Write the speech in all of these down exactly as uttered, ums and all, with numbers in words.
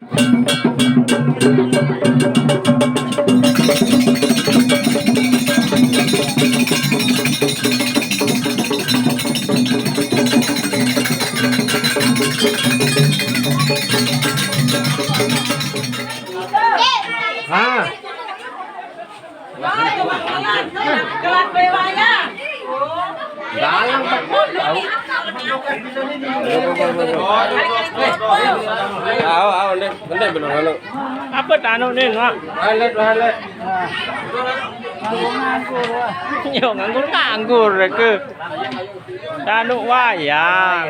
Ah. Dalang betul tahu. Ayo, ayo, ndek, ndek, belum, belum. Apa tanu ni, Mak? Halet, halet. Yo nganggur-nganggur ke. Tanu wayang.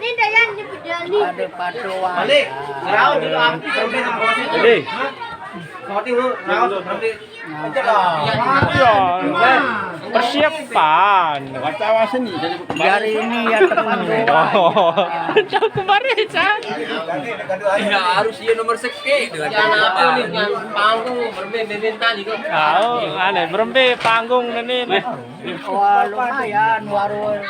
Ini Dayan di Pedali. Ada padu wayang. Balik. Raut dulu, aku. Jadi. Sorti dulu, raut, nanti. Iya, persiapan. Hari ini ya teman. Oh, kemarin, Cak. Ya, harus iya nomor seke dengan apa nih? Panggung, bermain badminton juga. Tahu, aneh, berembe panggung ini nih. Wah, lumayan, warung.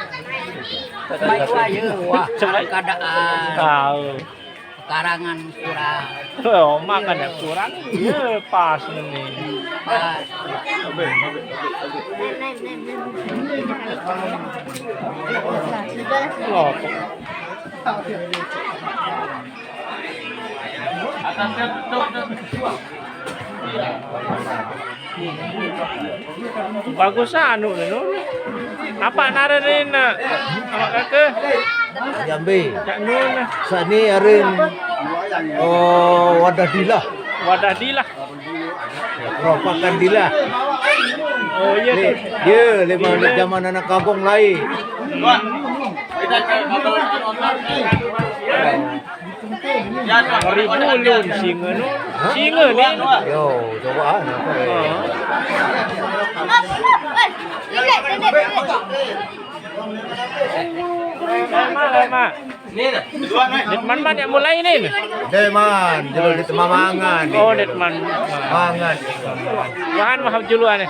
Baik, wah, ya, wah, keadaan. Tahu. Karangan kurang. Oh, makan ya kurang. Iya, pas ini. Pas. Loh. Bagus anu, anu. Apa nare ni, nak? Apa kata? Jambi. Cak nun. Sani arin. Oh, wadah dilah. Wadah dilah. Ropakan dilah. Oh, iya. Ni, dia lima zaman anak kampung lain. Ngeri bulun singa ni. Singa ni. Yo, coba ah. Mak, mak. Ni, mak. Detman man yang mulai ni. Detman, jelo detman mangan. Oh, detman. Mangan. Bahan mah julu ane.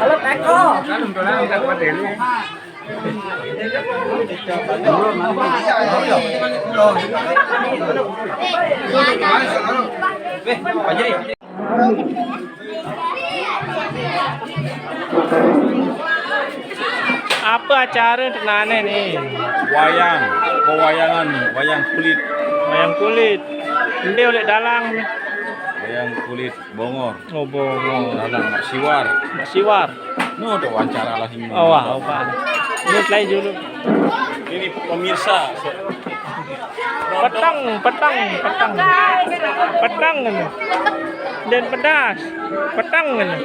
Halo, Teko. Apa acara tenane ni? Wayang, pewayangan, wayang kulit. Wayang kulit. Endi oleh dalang? Wayang kulit Bongor. Oh, Bongor. Dalang Mak Siwar. Mak Siwar. No, ada wawancara lah ini. Oh, wah, apa? Ini play dulu. Ini pemirsa. Peteng, peteng, peteng. Peteng ini. Dan pedas. Peteng ini.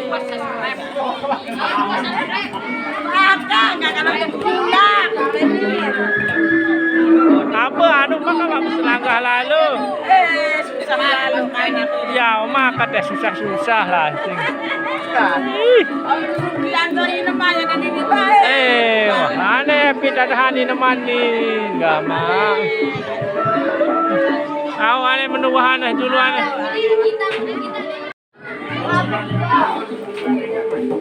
Apa anu mah kalau selangkah lalu? Ya, maka teh susah-susah lah. Ih. Eh, aneh pita tahan ini mandi. Enggak mah. Au aneh menunggu aneh dulu aneh.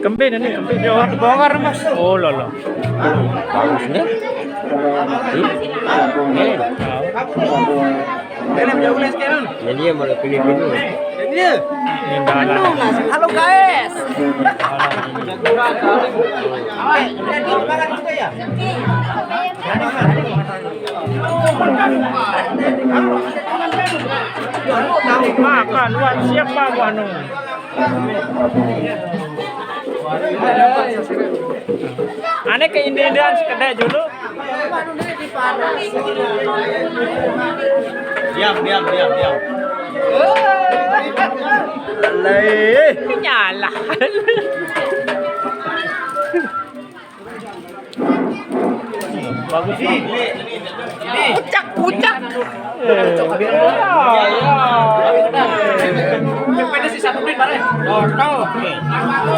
Kembe ni, kembe. Dia orang bongkar, Mas. Oh, lho, lho. Bagus ni. Hmm? Eh. Ini dia malah pilih-pilih. Ini dia. Ini dalam. Halo, guys. Makan, wan siap, Pak, anu. Ane ke India sekedek dulu. Diam, diam, diam, diam. Leh. Nyala. Bagus. Pucak, pucak. Eh, ya, ya. Pede si Sapudin, bare. Oh, tahu.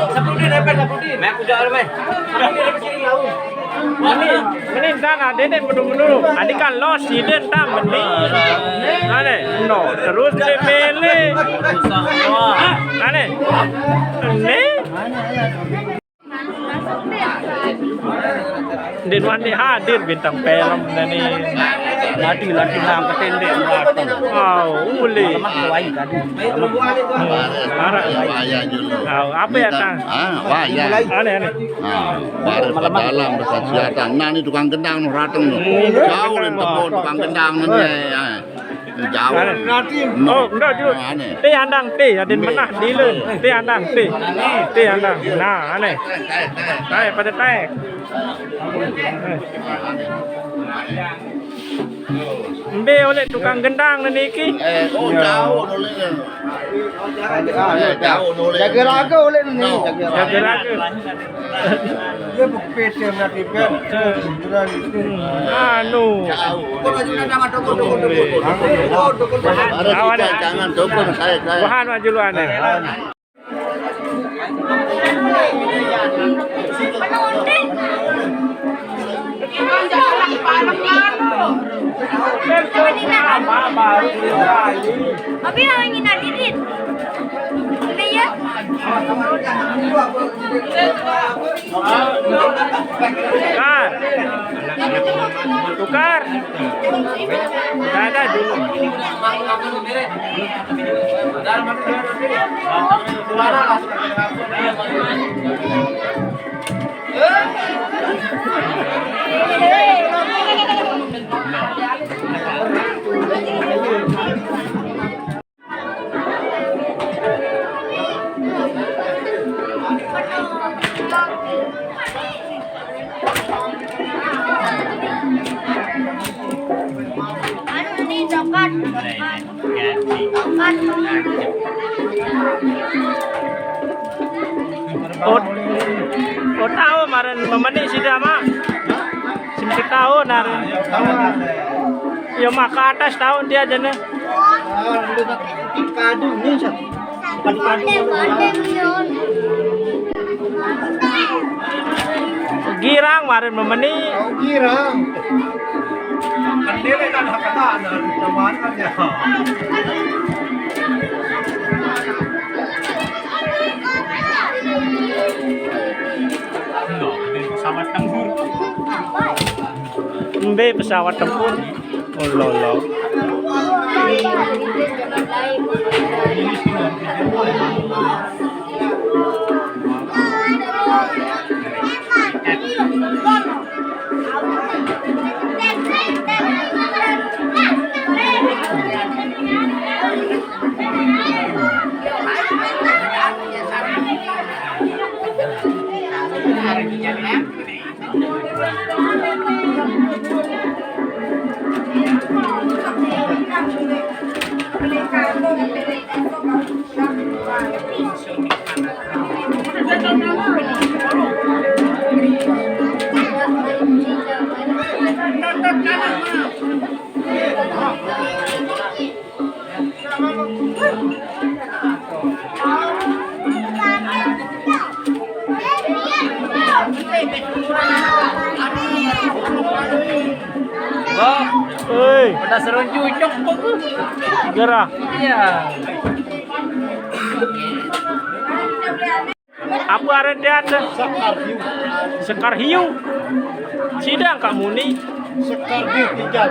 Sapudin, Sapudin. Mek udah, Mek. Sapudin, Sapudin, lawan. Meni, meni, entar ada deh, menurut-menurut. Adi kan los, siden tam, meni. Ane, no, terus dia mele. Ane, ne. Ndeq wani hadir bintang film nani. Lati, lati lang ketendek dateng. Au, ule. Lemah wai tadi. Lemah. Maraq. Wayah julu. Au, ape ya, Tang? Ah, wayah. Aneh, aneh. Nah, baris dalam besar siatang. Nah, ni tukang gendang noh dateng noh. Jauh gendang, tebon tukang gendang nani. Jauh. Aneh. No. Oh, enggak, Ju. Aneh. Teh andang, teh, aden menah, dilun. Teh andang, teh. Teh andang. Nah, aneh. Taek, pada taek. Mbe oleh tukang gendang niki? Eh, oh, jauh oleh. Eh, jauh oleh. Jaga raga oleh ni, jaga raga. Jaga raga. Dia berpikir nak ikan. Beneran itu. Hmm, anu. Jauh. Ada kita jangan dukung saya, saya. Bahan maju lu aneh. Tapi yang ini nanti, Dit. Tapi ya. Tukar. Tukar. Nggak ada dulu. Anu, ini coklat. Coklat. Oh, oh, tahu maren memeni sida, Mak. Sing ketahuan hari. Ya, Mak, ke atas tahu dia aja nih. Kadu ni, Cak. Kadu-kadu. Girang maren memeni. Oh, girang. Kan dia tak ada kata, ada teman kan ya. Loh, ada pesawat tempur. Mbe pesawat tempur? Oh, lolo. Wah, hei, pada seru cucuk kok. Gerah. Iya. Apa aran dia ada? Sekar hiu. Sekar hiu. Sidang Kak Muni. Sekar hiu tiga.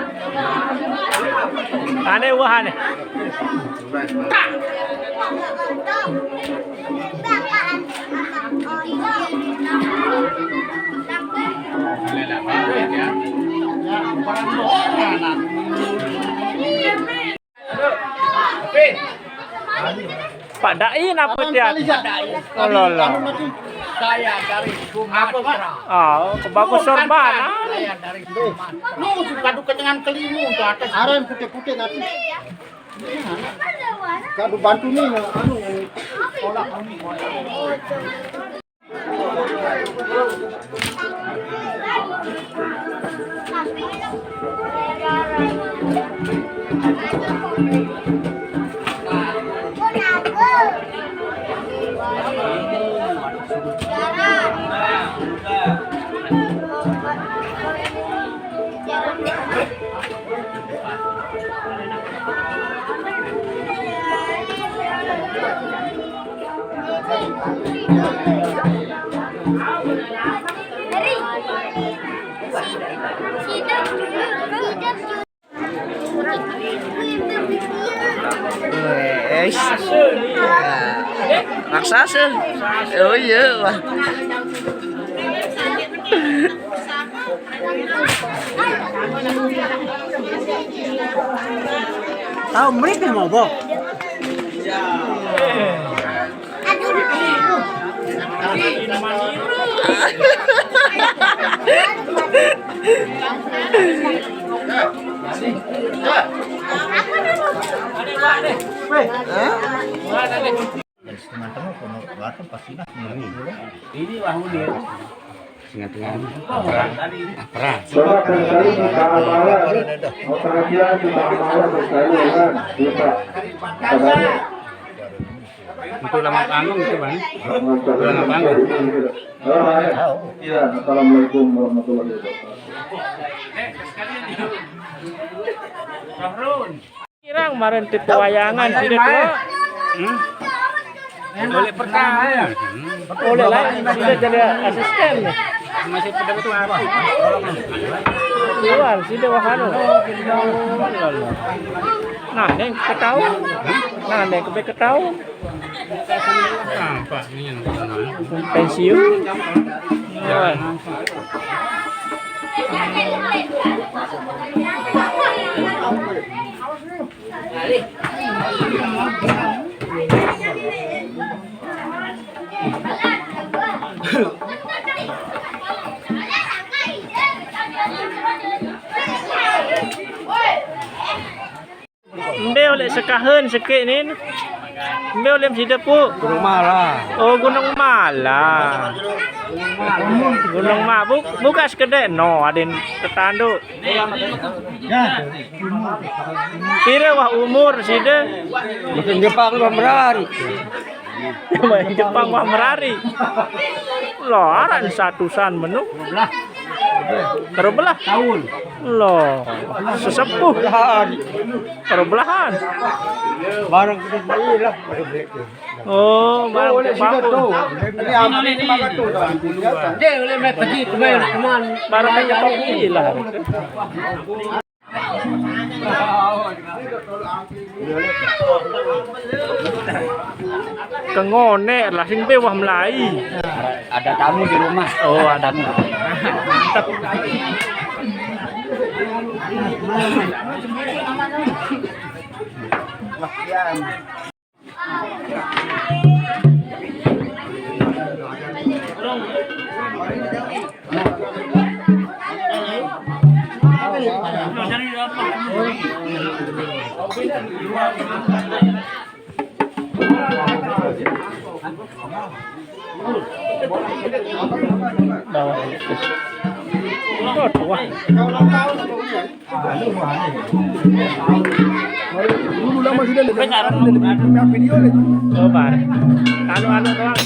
Aneh wah aneh. Pak Dai napa dia? Pak Dai. Oh, lho, lho. Saya dari Sumatera. Ah, kebagus sorban. Saya dari Sumatera. Lu suka duka dengan kelimu ke atas. Aran putih-putih nanti. Kadu bantu ni, anu, yang tolak. Raksasa. Oh iya, wah. Tahu mereka mau, Bok? Hah? Ini wah udah. Setengah-tengah. Perang. Perang. Coba kali-kali kita amalan. Mau perhatian kita amalan sekali, kan? Kita. Sabar. Untuk lama panggung itu, Bang. Untuk lama panggung. Oh, ya. Iya, assalamualaikum warahmatullahi wabarakatuh. Kirang kemarin tipe wayangan sih deh, Bro. Hmm? Boleh pertama. Boleh lagi, sudah jadi asisten nih. Masih pada itu apa? Keluar, sudah wahana. Nah, yang ketahuan. Nah, yang kebe ketahuan. Pensiun. Wah. Mbe oleh sekahen sekek nin. Mbe oleh sida pu. Gunung Mala. Oh, Gunung Mala. Gunung Ma, bu, buka sekedek no, adin tetanduk. Pira wah umur sida? Makin Jepang wah merari. Main Jepang wah merari. Lo aran satusan menu. Karo belah. Tahun. Lo sesepuh. Karo belahan. Barang kita beli lah. Oh, barang kita bangun. Ini aman ini makan tuh. Dia boleh main pergi ke main teman. Barang kita beli lah. Kengone lah sing be wah melai. Ada tamu di rumah. Oh, ada tamu. Mantap. Wah, iya. Bawah. Tuh, tuh, wah. Dulu lama sudah ada video lagi. Oh, bar. Anu-anu doang.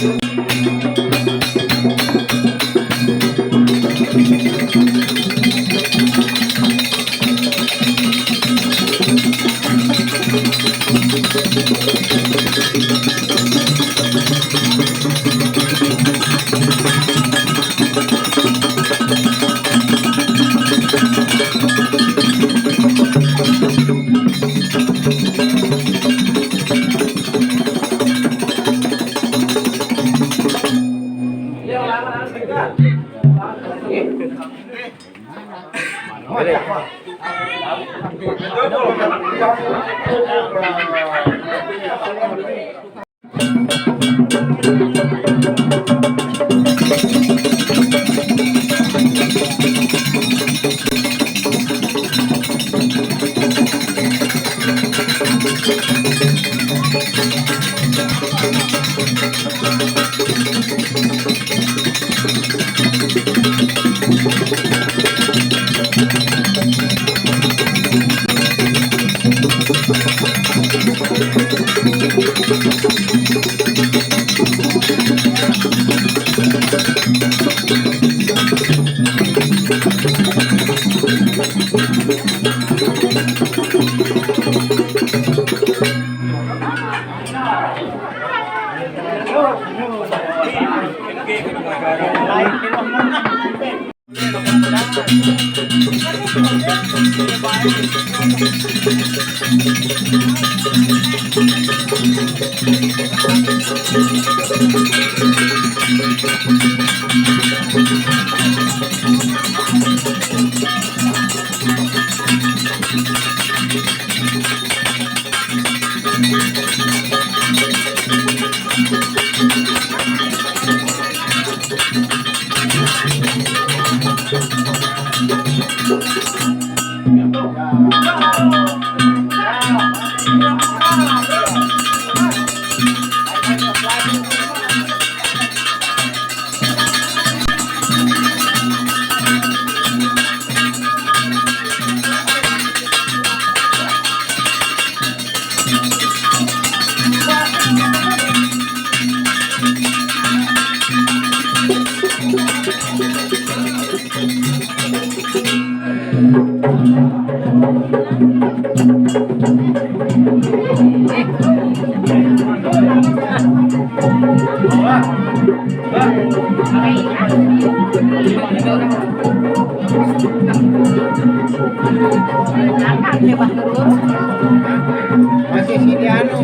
Masih sini anu.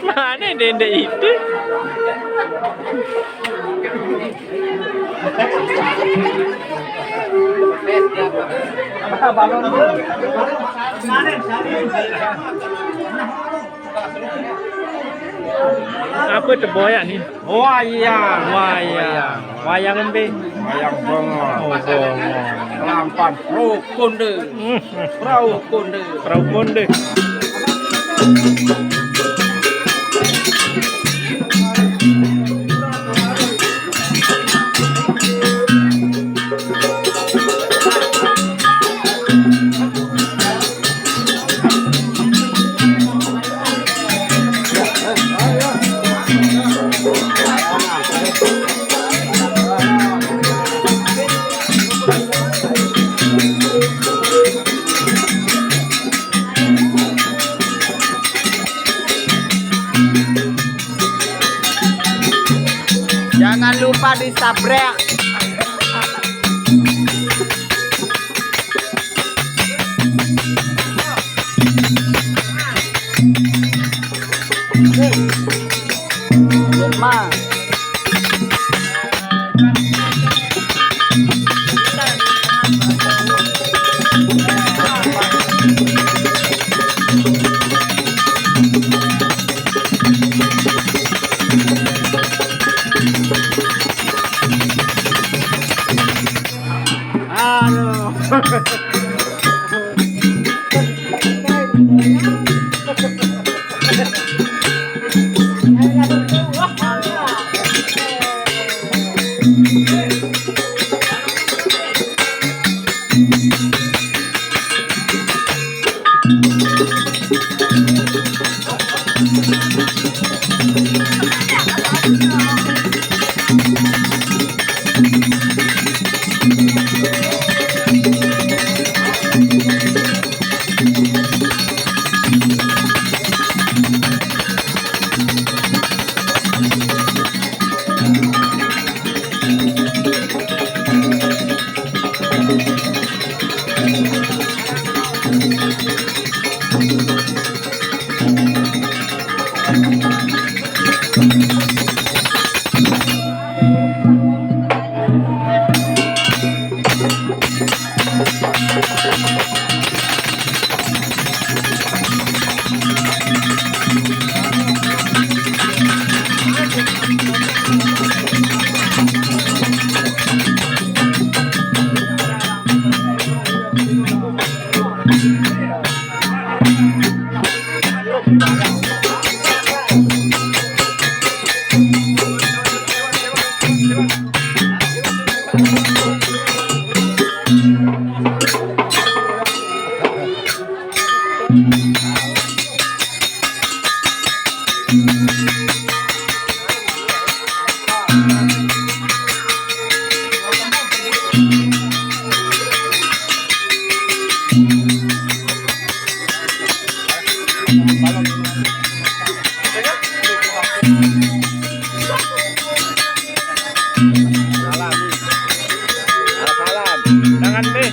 Mana dende itu? Apa tu boyak ni? Wayang. Wayang. Wayang embe. Wayang Bongo. Oh, Bongo. Kelampan Pro Konde. Hmm. Perahu Konde. Perahu Konde. Jangan lupa di-subscribe. Aduh. Salam. Salam. Dengan, Be.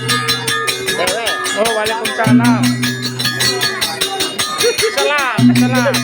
Dewe. Oh, waalaikumsalam. Salam, salam.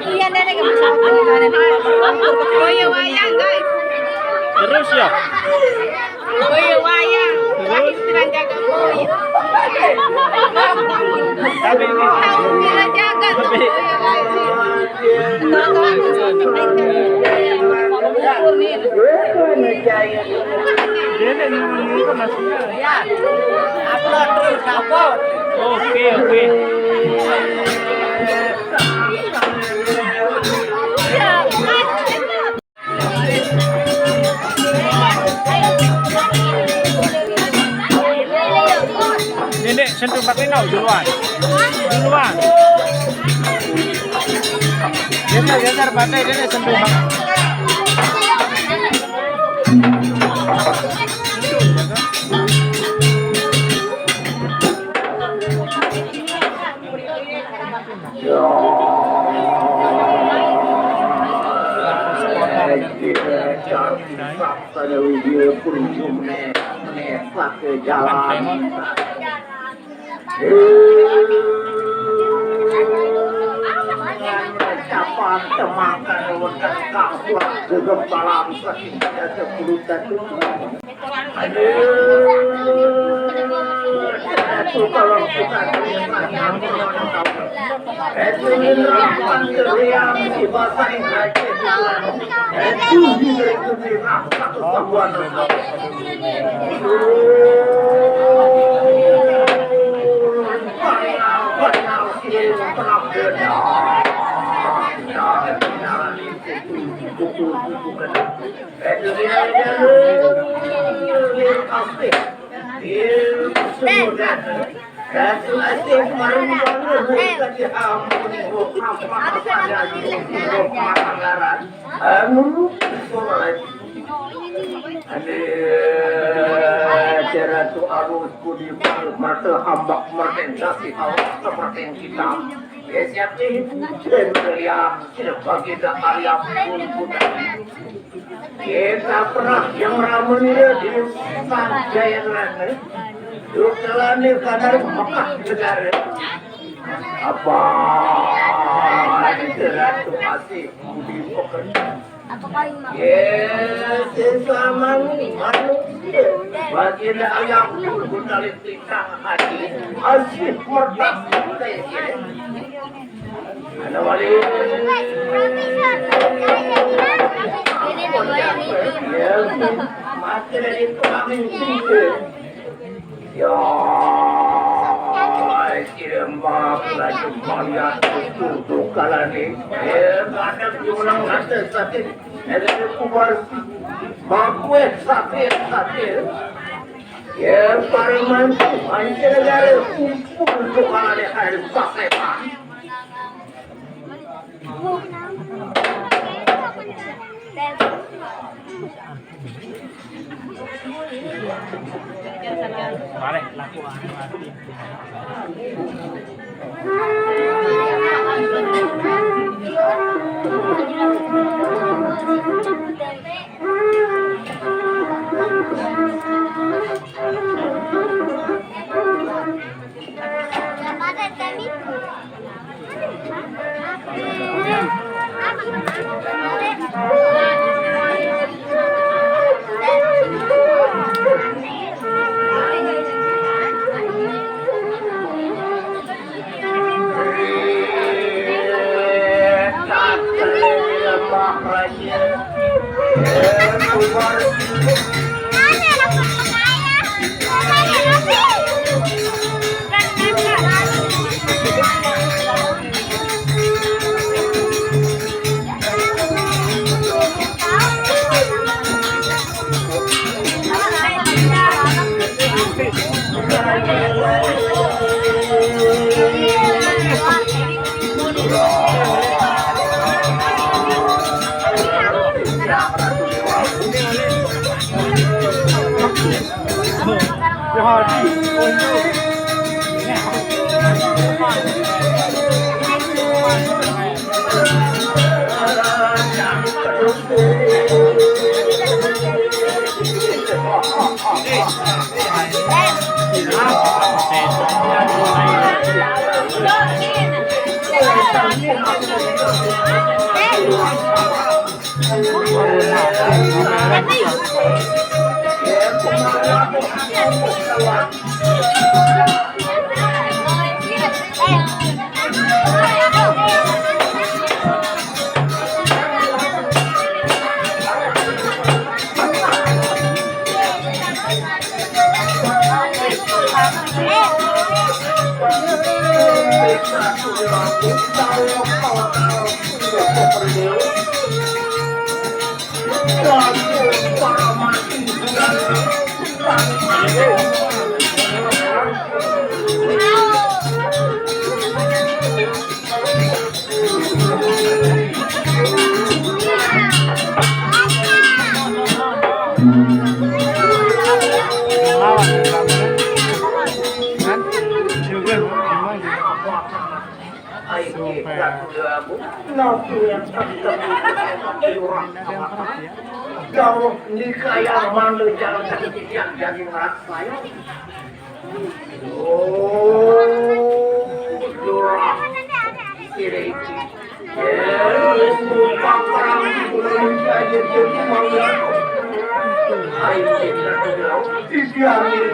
Iya, nenek, nggak bisa. Oh, iya, wayang, guys. Terus ya? Oh, iya, wayang. Lagi pikiran jaga, oh, iya. Tapi ini Tahu pikiran jaga, tuh. Tapi Oh, iya, wayang. Dia nih, ini kan maksudnya. Ya. Upload terus, upload. Oke, oke. Ini, Dek, sentuh pakai kau duluan. Duluan. Geser, geser, pakai, Dek, sentuh pakai. Jalan. Ucapan temakan wonten kang surat gegempalan saking dada sepuluh datu. Aduh, itu kalau bukan itu menerapkan keriang di bahasa Inggris. Itu diberi rasa kesatuan. Anu, Ratu Arus Budi Pal, mata hambak merten dasi awak seperti kita. Siap ibu dan meriam, tidak bagi dah Arya pun. Kita pernah yang ramai di Sanjayana. Dukalane kadar Mekah negara. Apa? Ratu masih budi pekerti. Yes, sesama manusia. Baginda ayah pun kutali tingkah hati. Asih mertas. Ada wali. Ya, mati dari tulang itu. Ya, kirim lagi melihat itu tukalan ini. Ya, ada jumlah rasa sakit. Ada kubar. Makwe sakit, sakit. Ya, para mantu, mancanegara kumpul tukalan ini, air pakai, Pak. Balik, laku, anu, anu. Jauh nikah yang mana jalan yang jadi rasa. Oh, Lurah. Kira iki. Eh, wis numpang perang di Gunung Jaya, jadi mau ya. Ayo, kita dulu. Iki angin.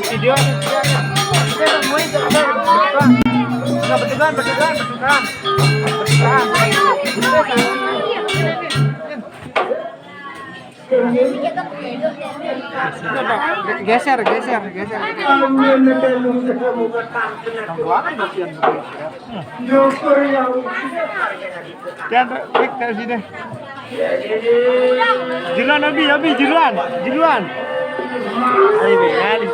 Video. Berduaan, berduaan, berduaan. Geser, geser, geser. Jangan, Rick, dari sini. Juluan, Abi, Abi, juluan, juluan. Ayo, Abi, ayo.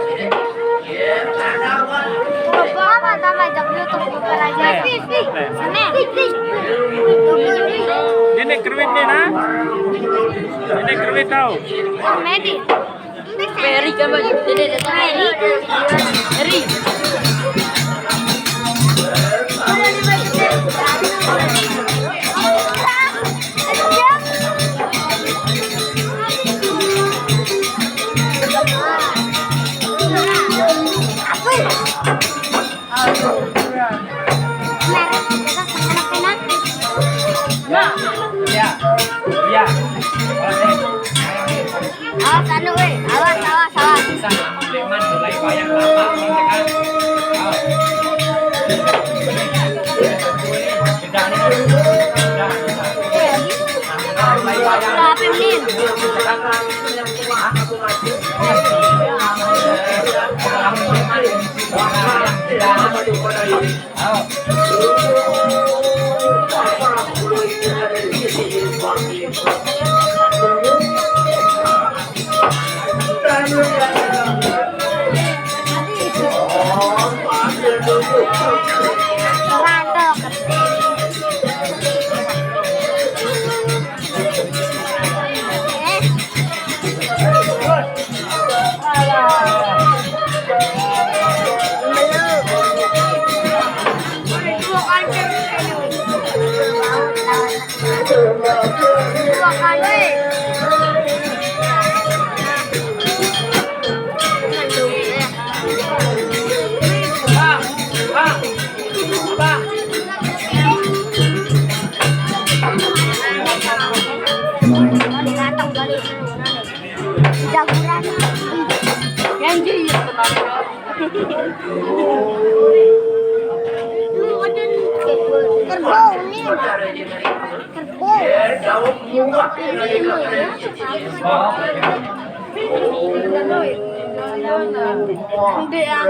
Apa, apa, ajak YouTube buka aja. Eh. Sini. Ini kruit nih, nah. Ini kruit tahu. Medi. Eri, coba. Ini datang Eri. Eri. Iya. Awas anu, weh. Awas, awas, awas. Bisa, Sulaiman, mulai bayang lama, kan? Udah, nih. Udah, udah. Mulai bayang. Udah, apa, Min? Jaguran. Janji ya, Kerbau ini. Kerbau. Ini ya. Gede ya.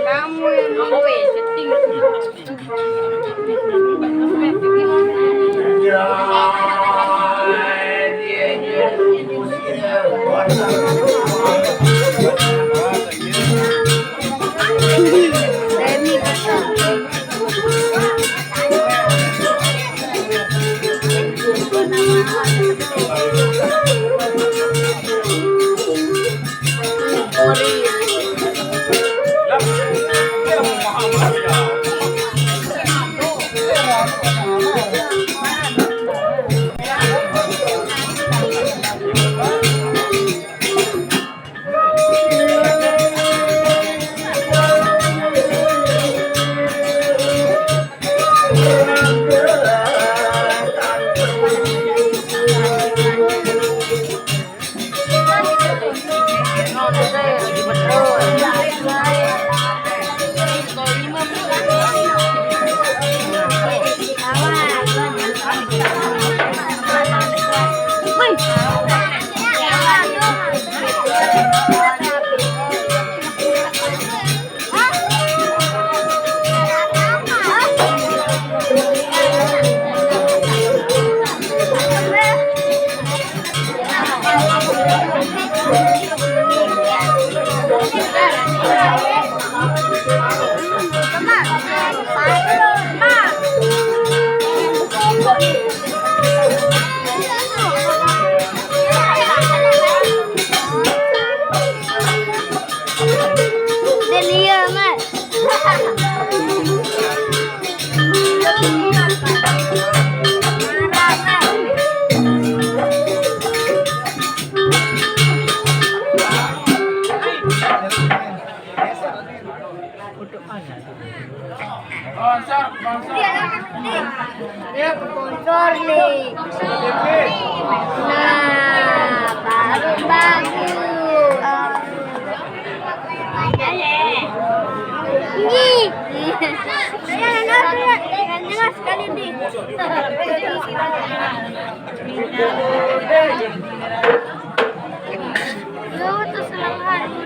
Kamu yang mau setting. Delia, Mat. Sponsor, sponsor. Sponsor nih. Nah, baru bagus. Nih. Yang jelas sekali nih. Lu tuh seneng hari.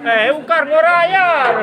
Eh, ukar ngorayar.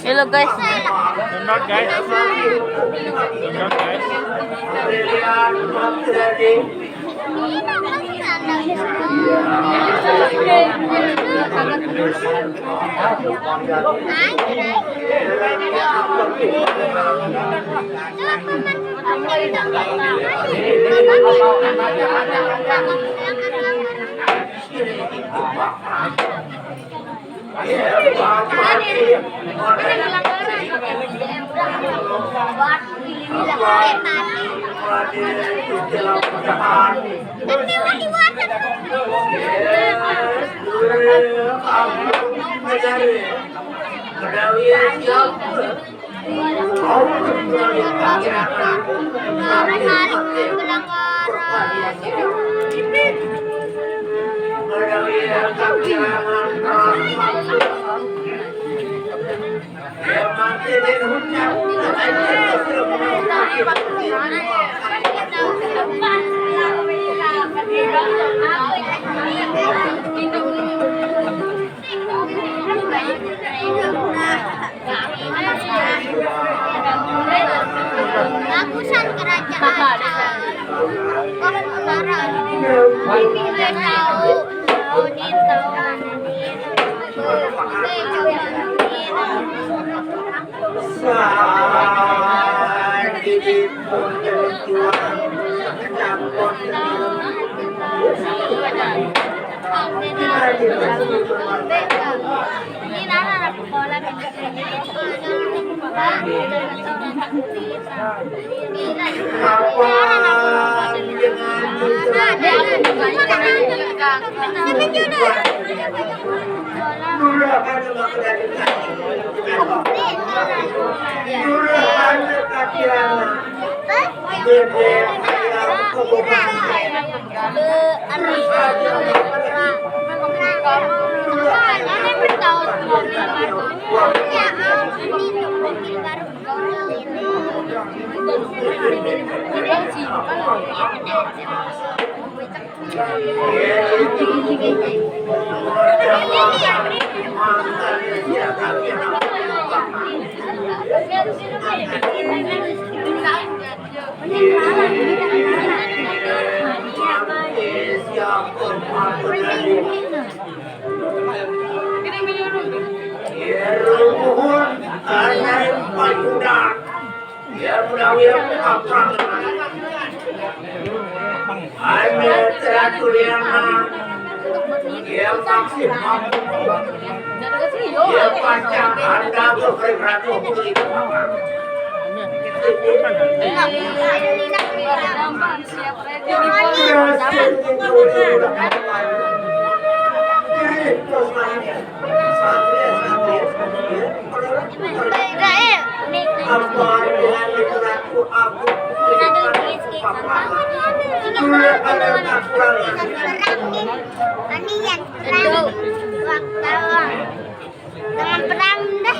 Hello guys. Not guys. Not guys. Bagusan kerajaan. Orang kemarin. Ini tahu. Tahu, dia tahu. Rubuhun, anak Pajudan. Ya, mudah-mudahan apa? Hanya teratur yang, yang maksimal. Ya, panjang anda berkeratur. Dengan perang dah.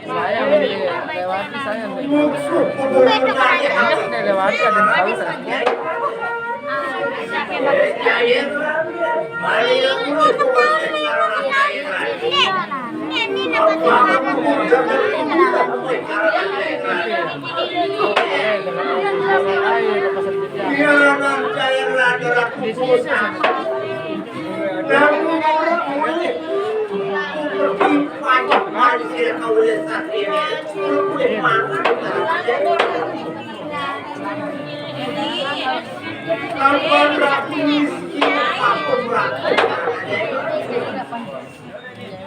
Saya lewati, saya lewati, ada yang tahu saya. Ampun, Ratu miskin, ampun, Ratu.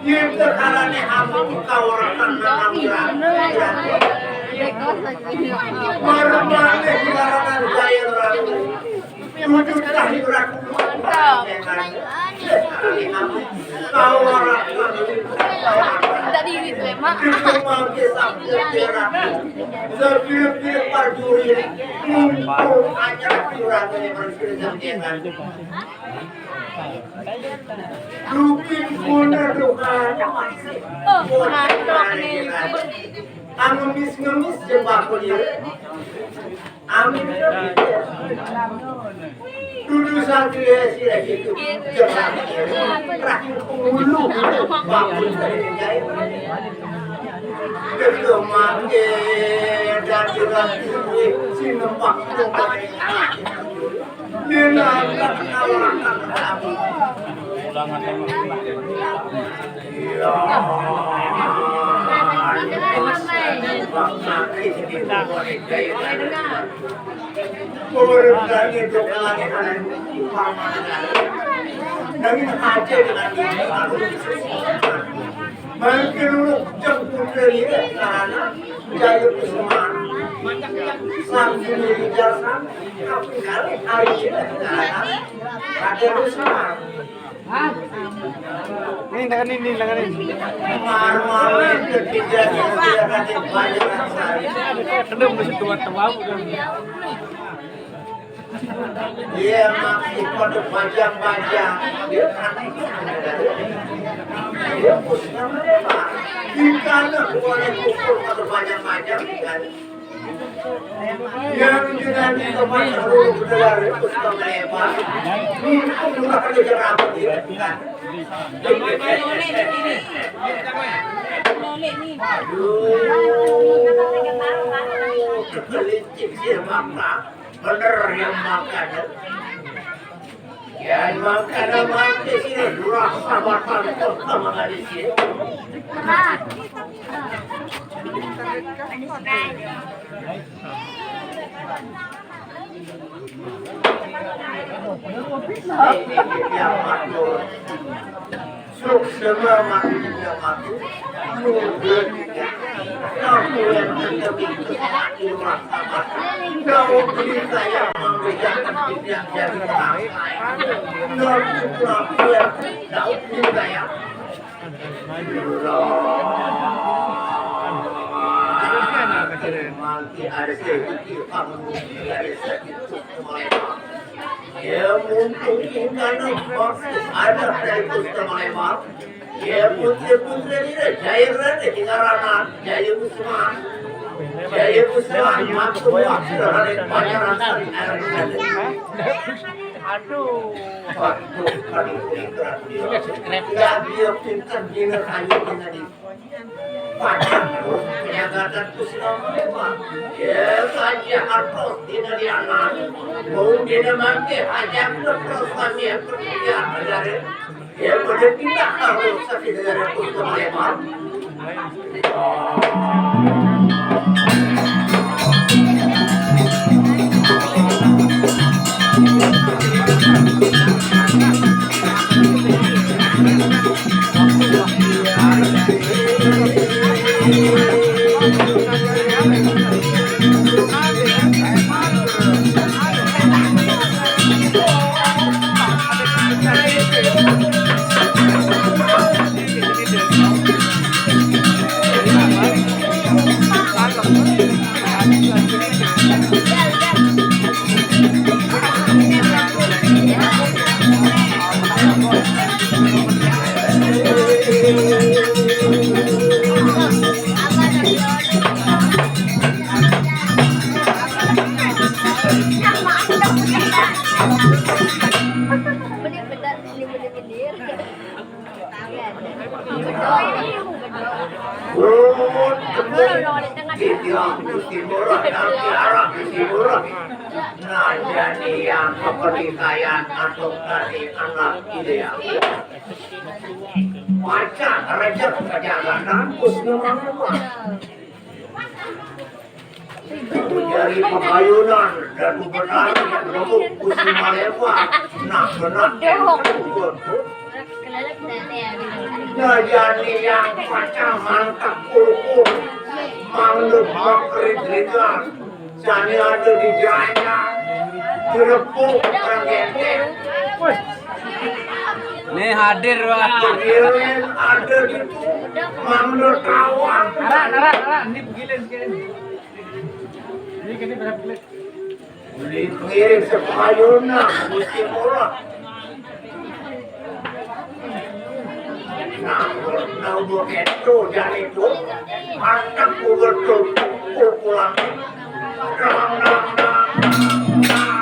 Yen tekalane aku kawratan nang. Marmane dilarang jaya, Ratu. Wujud kahibrat. Tadi itu emang. Sepir-pir parjuri. Mumpung aja curang ini. Dukin puna doa. Oh, mantok nih. Anu mis ngemis jebak dia. Amin. Dudu satria sira gitu. Jebak. Terakhir penghulu gitu. Bakul dari jahit. Kedua mati dan juga sinempak. Mangke dulu jemput dari sana, jaya kusuman. Sambil dijelasan, tapi kali hari ini, ada kusuman. Ini tangan ini, ini tangan ini. Marmar ketiga yang tidak ada banyak. Kedua mesti dua temau. Iya, masih pada panjang-panjang. Dia aneh. Ikan boleh kumpul pada banyak-banyak ikan. Yang dengan di tempat dulu bergelar itu sudah melebar. Ini pun juga ada jerapah di ikan. Aduh, kepelintir sih, Bapak. Bener yang makan. Ya, makan sama aja sih, lurah sabar, sabar, sama aja sih. Ya, Pak. Suksema manusia mati. Aku yang tidak bisa mati. Kau beri saya memberikan tidak jadi orang. Kau kurang kuat. Kau beri saya. Mati ada sedikit, ada sedikit. Ya, mumpung ingkana waktu ada dari Gusti Malemar. Ya, putri-putri ini Jaya Rani, Tingaranan, Jaya Usman. Jaya Usman, waktu waktu dari Pangeran Sari Air. Aduh. Waktu kami pulang. Ya, dia pintar, dia hanya menjadi Pacang terus penyagatan ku sinambi, Pak. Ya, saja hartos dina dianan. Mau dina mangke hajat terus kami yang berpikir dari. Ya, pada pindah harus sakit dari ku sinambi, Pak. Bener-bener, ini bener-bener. Pun tembung titiang Gusti Murah dan tiara Gusti Murah. Nah, jadi yang kepercayaan atau dari anak ideal. Macan rejek perjalanan Gusti Murah. Menjadi pagayunan dan bebenari yang nemu Gusti Malemba. Nah, benar. Nah, jadi yang pacah mantap kurkuk, manggut makrit-ritan. Jani ada di jaya, jerepuk, renggetek. Nih hadir, Pak. Lilin ada di manggut kawan. Arah, arah, arah. Ini begini, begini. Ini gini, berapa kali? Beli pengiring sepayuna, Gusti Murah. Nah, nah, udah gitu, jadi itu, anak gua tuh, pulang. Dang, dang, dang, dang, dang.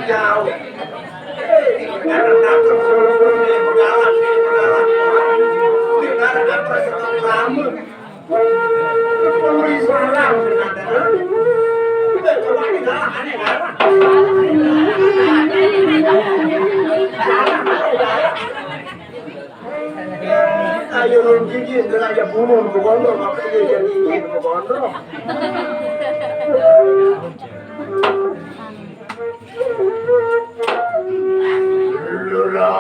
Jauh. Eh, sekarang datang solo-solo, ini pegalan, ini pegalan. Ini pegalan, apa, sekarang lama. Pemberi salam, ternyata. Udah, coba ini galak, aneh, galak. Galak, galak. Ayo, lu gigi, ntar aja bunuh, lu gondrong, apa dia jadi gigi, lu gondrong. Lurah,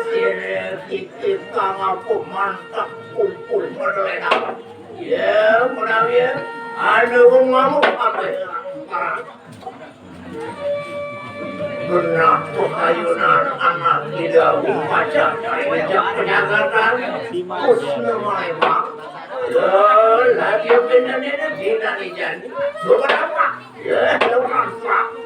sirih, titip, kang, aku mantap, kumpul, model enak. Ya, menang ya. Ada wong ngamuk, apa ya? Parah. Benak pekayunan anak tidak upaca, rejek penyagatan, terus nama emang. Ya, lagi pindah ini, pindah di janji. Coba apa? Ya, coba apa?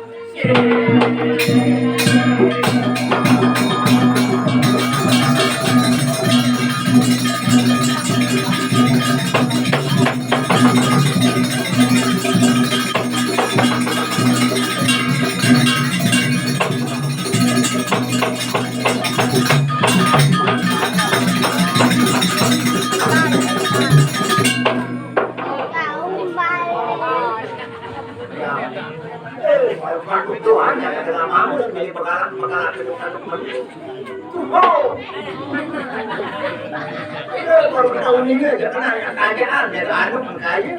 Kalau kita uningan, jangan ada kerjaan, ya, anu, makanya.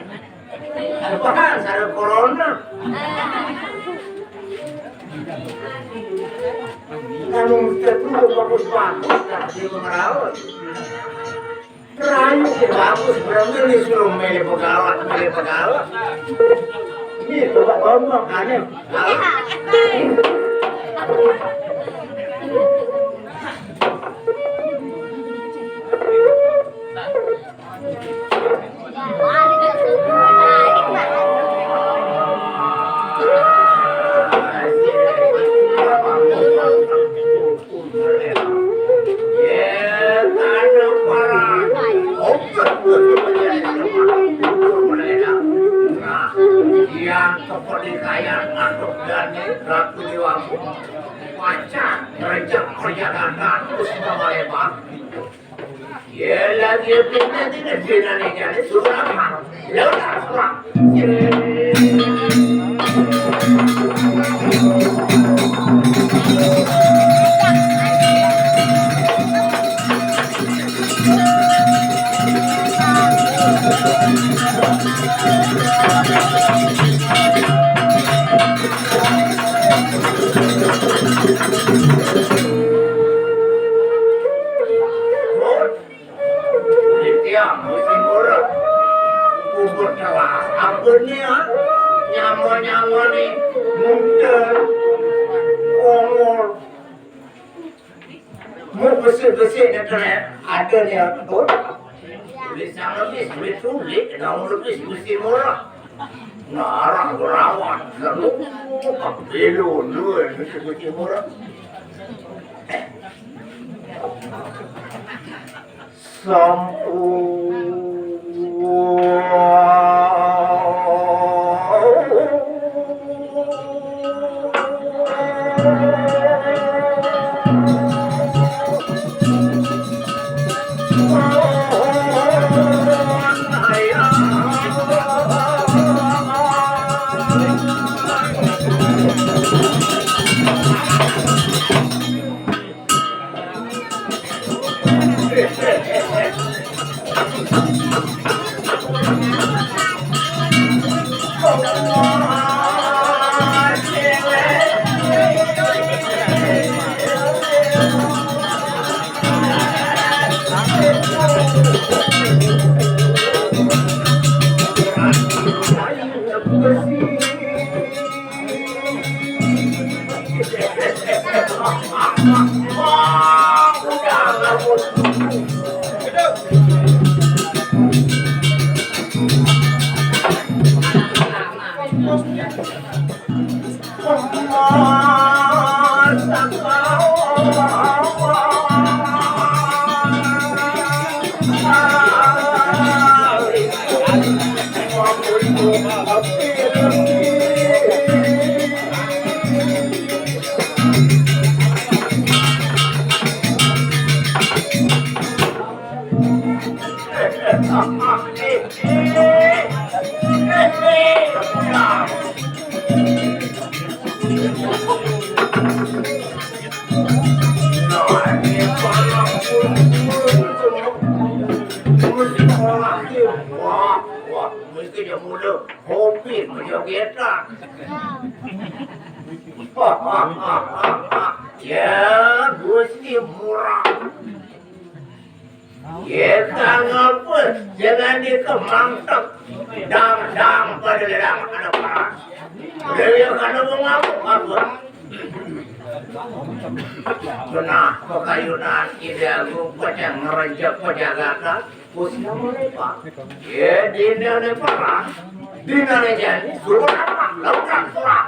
Apaan, ada corona? Kamu mesti perlu bagus-bagus, tak dia merawat. Rayu sih bagus, berarti disuruh milih pegalak, milih pegalak. Ini coba ngomong, aneh. Yang kepeningkaian atuk dani ratu dewamu, pacar kerja kerja dan terus melebar. Ya lagi pindah tidak pindah nih jadi surah. Ya udah, Tiang, musim murah. Kubur telah. Ampun ya. Nyawa-nyawa nih. Muda. Umur. Mau besik-besik ni kena. Ada ni atur. Tulis yang lebih, tulis tulis. Kena lebih, musim murah. Ngarang berawat. Lalu, apa belon tu, musim murah. Sampu. Udah kopi jogetan. Ya, Gusti murah. Ya, ngapa? Jangan dikemangtek. Dang, dang, pada dang, ada paras. Udah ya, kada mau ngapa, ngapa? Nah, pakayunan Ida Agung pada ngerenjak pajagakan. Bosnya melebar. Ya, dina lebaran. Dina lejani, suruh apa? Lautan surah.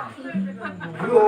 Yo.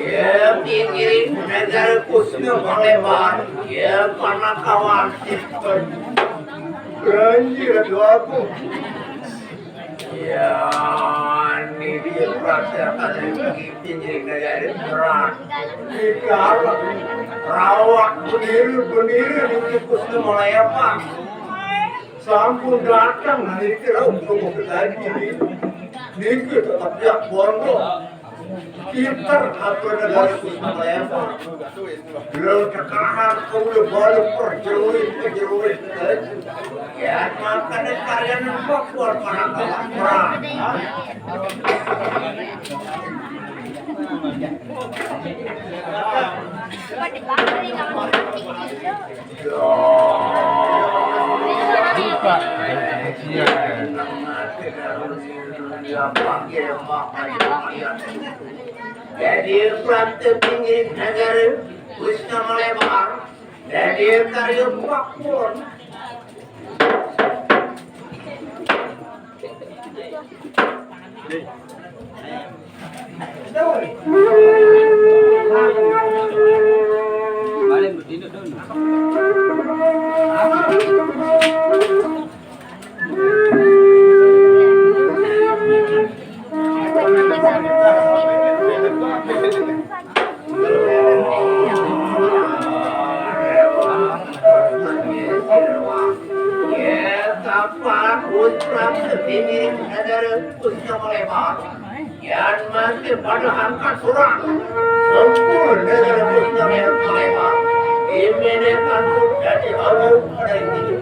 Ya, ya, negara Kusna Malebar, ya, panakawan. Banjir, aduh, aku. Ya, ini dia perasaan dari pinggir negara berat. Di dalam rawak berdiri, berdiri, di Kusna Malebar. Sampun datang, nah, niki rauh tunggu kedadi. Niki tetep ya bondo. Pinter apa negara Kusna Malebar. Belum terkahar, kau udah balik perjeruit, perjeruit. Ya, makanya kalian lupa keluar para kawan perang. Jadi, Pranta Pinggir Negara, Wisnu Melebar, jadi karya Pak Pur. Yan mati pada angkat surang. Sempur dengan musnah yang kelima. Ini kan jadi halu pada ini.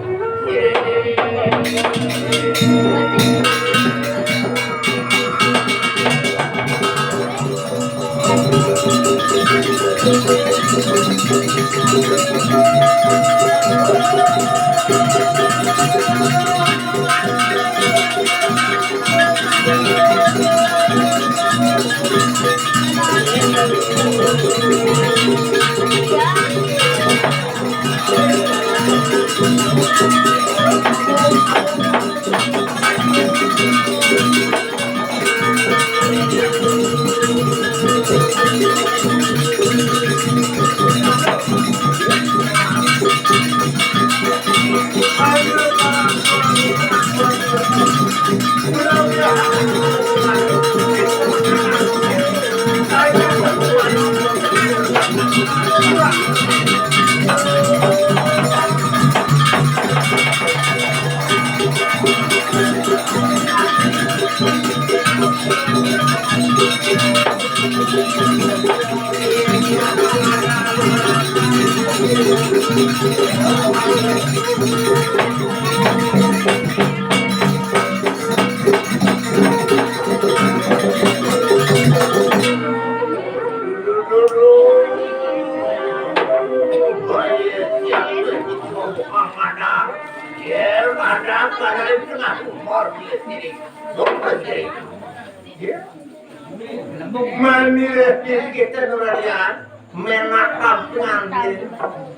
Manira kita nuranian menakam pengantin.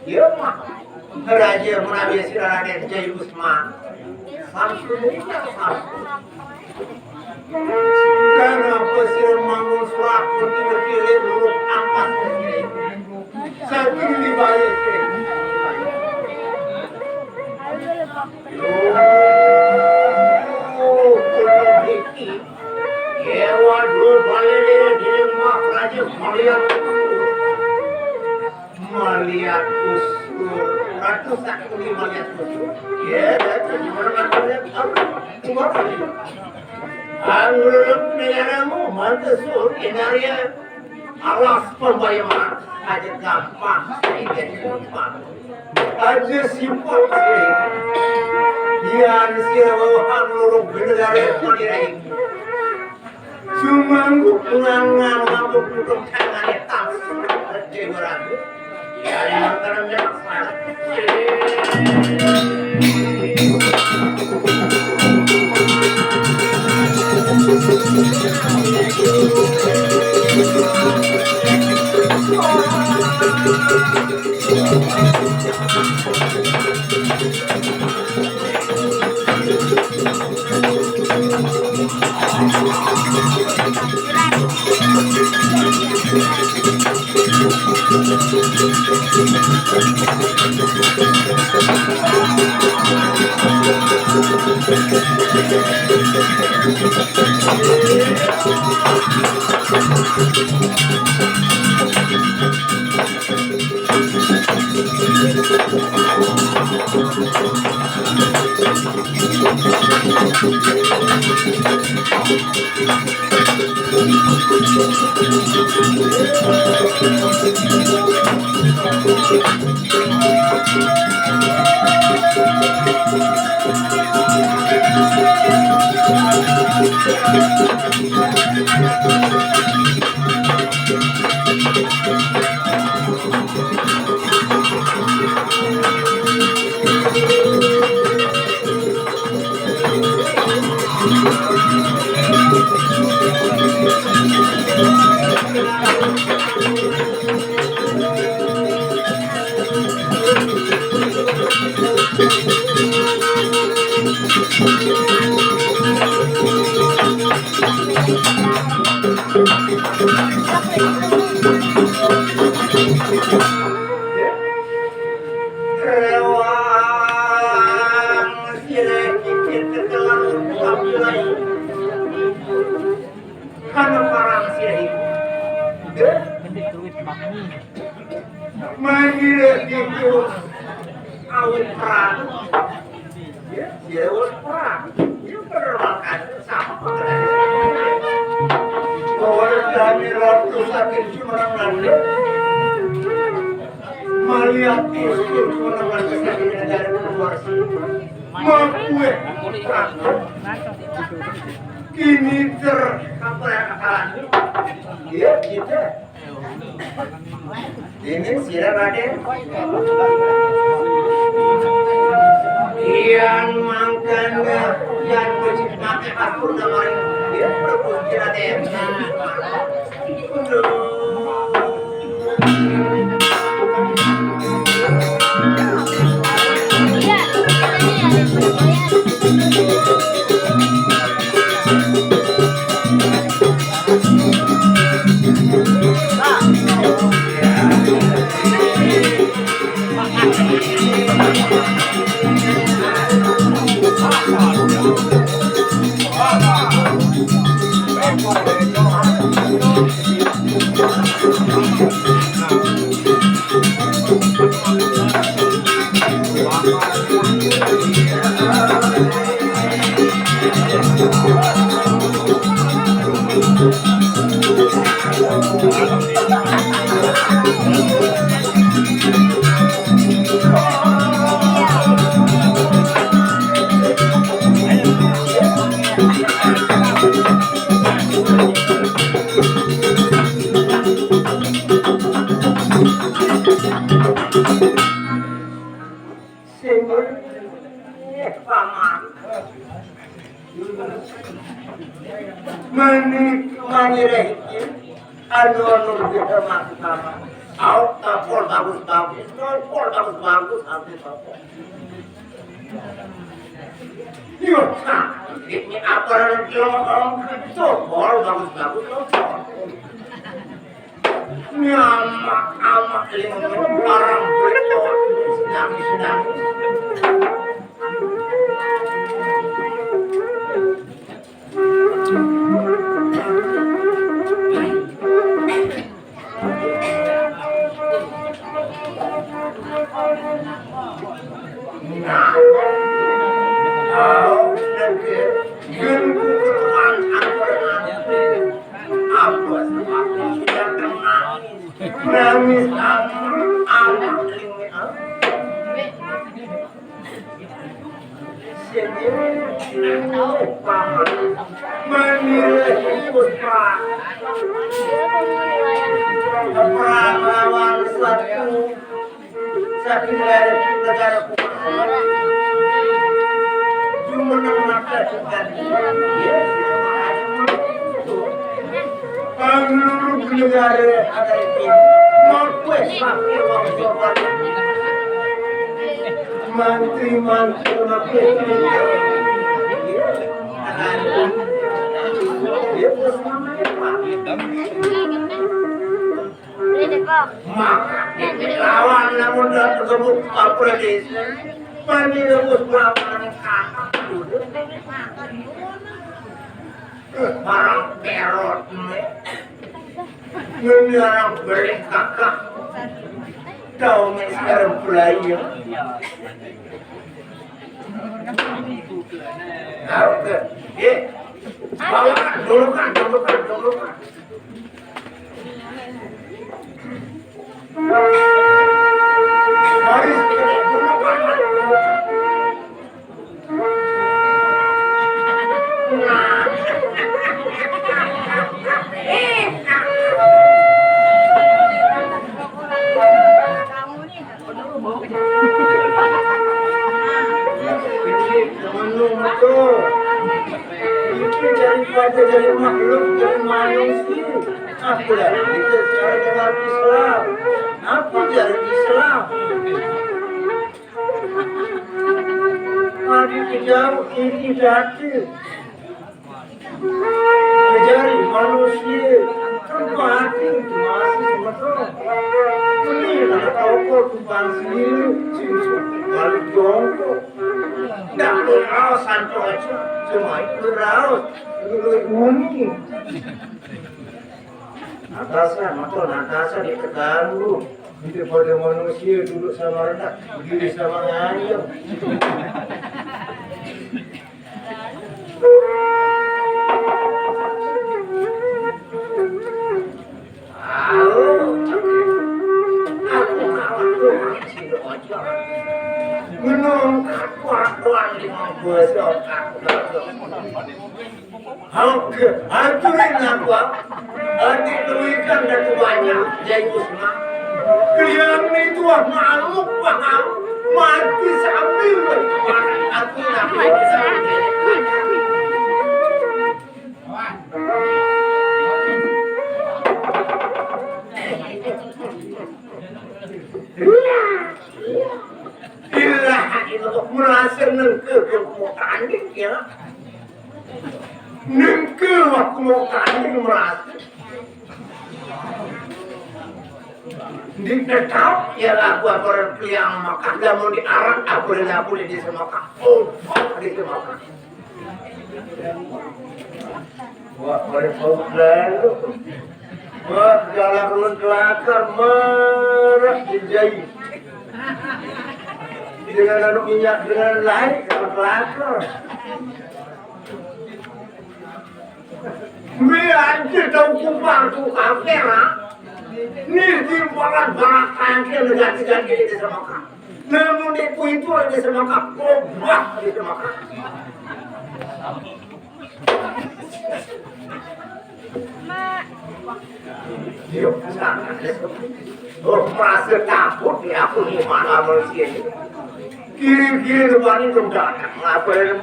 Ya, mah. Raja menawi sira Raden Jai Usman. Samsul ini samsul. Kenapa sira mangun surat bertiga-tiga lurus angkat? Satu dibayar. Loh, kula niki. Dewa dua balene dening Maharaja maliat usur. Maliat usur. Ratu Sakti maliat usur. Ya, ratu di mana maliat usur. Anggur nayaramu mantesu inarya. Alas pembayaran aja gampang, aja gampang. Aja simpang sih. Yan sira wewehan loro bendegare padirai. Sumanggup ngangan mampu putung tangane tas. Dewa Ragu. Rewang sira kikir ketelan tapi lain. Karena parang sira iku. Mangira diku awit perang. Ya, ya, wis perang. Ya, bener makanya sama. Bahwa kami ratu sakit cuma nanti. Malihat itu cuma nanti sakit dari keluar. Mabue. Kini ter apa ya, akan. Iya, kita. Ini sira Raden. Iyan mangkana, iyan wajib mati aku namanya. Dia perlu Raden. Sing, eh, paman. Meni, meni reh iki, anu, anu, kita maksud paman. Au, topol bagus-bagus, topol bagus-bagus, aku topol. Yo, nah, ini apa yang topol bagus-bagus, topol. Nyamak-amak lima menit orang berdoa sedang-sedang. Nah, kau lagi, aku berdoa, aku berdoa. Apa sebabnya sudah dengar? Nangis amat, amat ini, ah. Sini, paman. Menilai puspa. Perang lawan satu. Satu negara, negara. Cuma nak makan. Yes. Panglulu negara ada itu. Mau kue pakai wong sopan. Mantri-mantri pakai. Iya, terus namanya apa? Mak, lawan namun dah tersebut apa lagi? Mandi rebus berapa nih kakak? Barang perot nih. Ini orang beli kakak. Tahu nih sekarang pelayan. Tahu ke? Eh, bawa dulu kan, dulu kan, dulu kan. Ini daripada jadi makhluk, jadi manusia. Apa lagi kita sekarang dalam Islam? Apa jadi Islam? Mari dijauh ini dati. Jari manusia kan mati, mati betul. Ini nak tahu kok tumpang sendiri, balik jongkok. Ndak berau santo aja, cuma itu raus. Ini unik. Natasha, motor Natasha di Tegalu. Daripada manusia duduk sama rendah, berdiri sama ngayam. Aku kalah tuh, si Ojol. Menurut aku, aku yang lima belas, aku kalah tuh. Oke, hancurin aku, ah. Adik lu ikan dan tuanya, Jai Kusma. Kalian itu, ah, makhluk, paham? Mati sambil bertuan. Aku nak bisa. Ilah, itu tuh merasa nengke ke mau tanding, ya. Nengke waktu mau tanding merasa. Di tetap ya lagu apa yang makan, lamun di Arab apa lagu di desa makan. Oh, di desa makan. Wah, pada bau lalu. Wah, galak ulun kelakar, marah dijai. Dengan anu minyak dengan lain, kalau kelakar. Mie aja tahu kupang tuh kafir, ha? Nih, timbangan barang kangkir ganti-ganti di desa Mekah. Namun di pintu di desa Mekah, gobah di desa Mekah. Yuk, sana. Oh, merasa takut ya aku, gimana manusia ini? Kirim-kirim depan itu datang. Apa ya?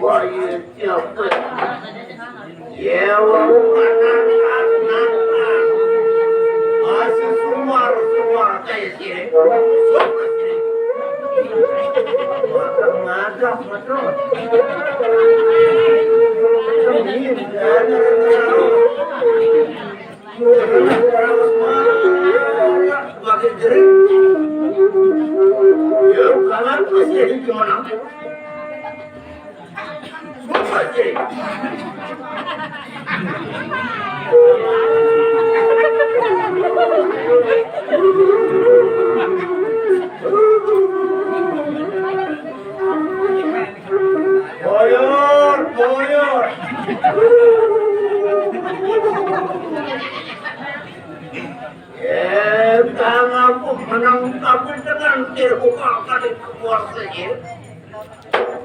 Wah, iya, siapa? Ya, wah, bukan anak-anak. Masih sumar-sumar kayak sini. Sumar sini. Makan ngajak, betul. Ini, ya, ya, ya. Boyor, boyor. Eh, tangan pun menang, tapi dengan terbuka tadi keluar saja.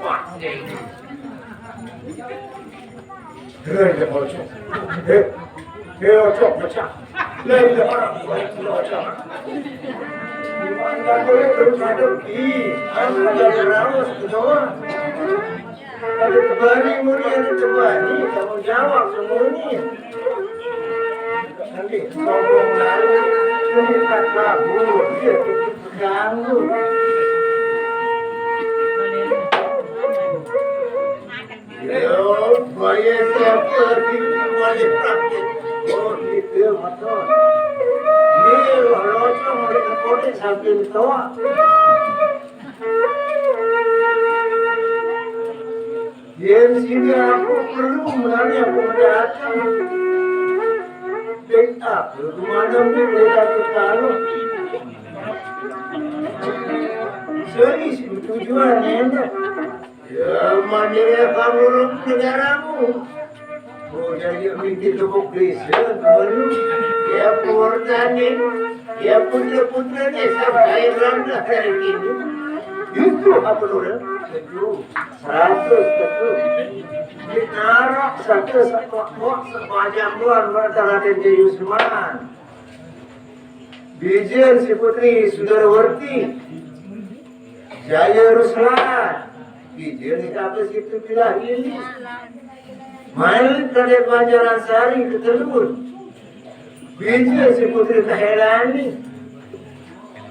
Wah, eh. Keren ya, Bocok. Eh, eh, Ocok, pecah. Lah, iya, orang, Bocok. Gimana boleh terus ada? Ih, aku udah raus, gitu. Ada tebani, muni ada tebani, tanggung jawab semuanya. Nanti ngomong lalu, minta kabur, dia terganggu. Yo, bayar siapa diri wajib praktik. Oh, gitu, betul. Ini lolosnya mulai terkotik sambil tua. Yen sini aku perlu menanya aku datang. Backup, kemana pun mereka ke kalau. Serius, tujuan enak. Ya, mandiri kamu negaramu. Oh, jadi mikir cukup bisa, baru. Ya, Purtani. Ya, putra-putranya sampai ronda hari ini. Itu apa, Lura? Betul. Seratus, betul. Ditaruh satu sekok sepanjang luar mereka Raden Jayusman. Bijen si Putri Sundarwerti. Jaya Ruslan. Bijen si apa situ bilah ini. Main Raden Banjaran Sari ketelun. Bijen si Putri Tahelani.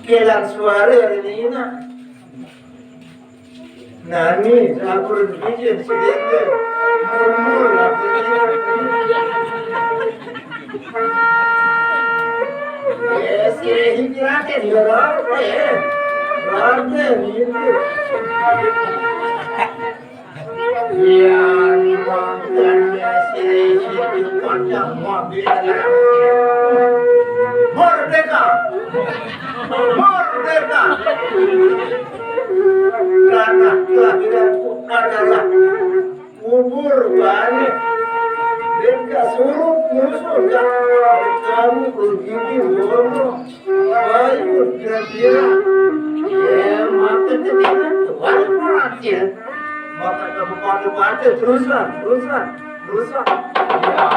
Kelang suara ini nak. Nani, lapor bijen sedende. Murmur, lapor bijen. Eh, sireh hikirakan, ya, Raden. Raden, itu. Ya, dimakan, ya, sireh hikirakan, ya, mobil. Merdeka. Merdeka. Tanah kelahiranku adalah kubur bani. Dan gak suruh musuh gak kamu begini ngomong. Baik, kira-kira. Ya, maka ketika Tuhan berhasil, maka kamu pada-pada teruskan, teruskan, teruskan. Ya.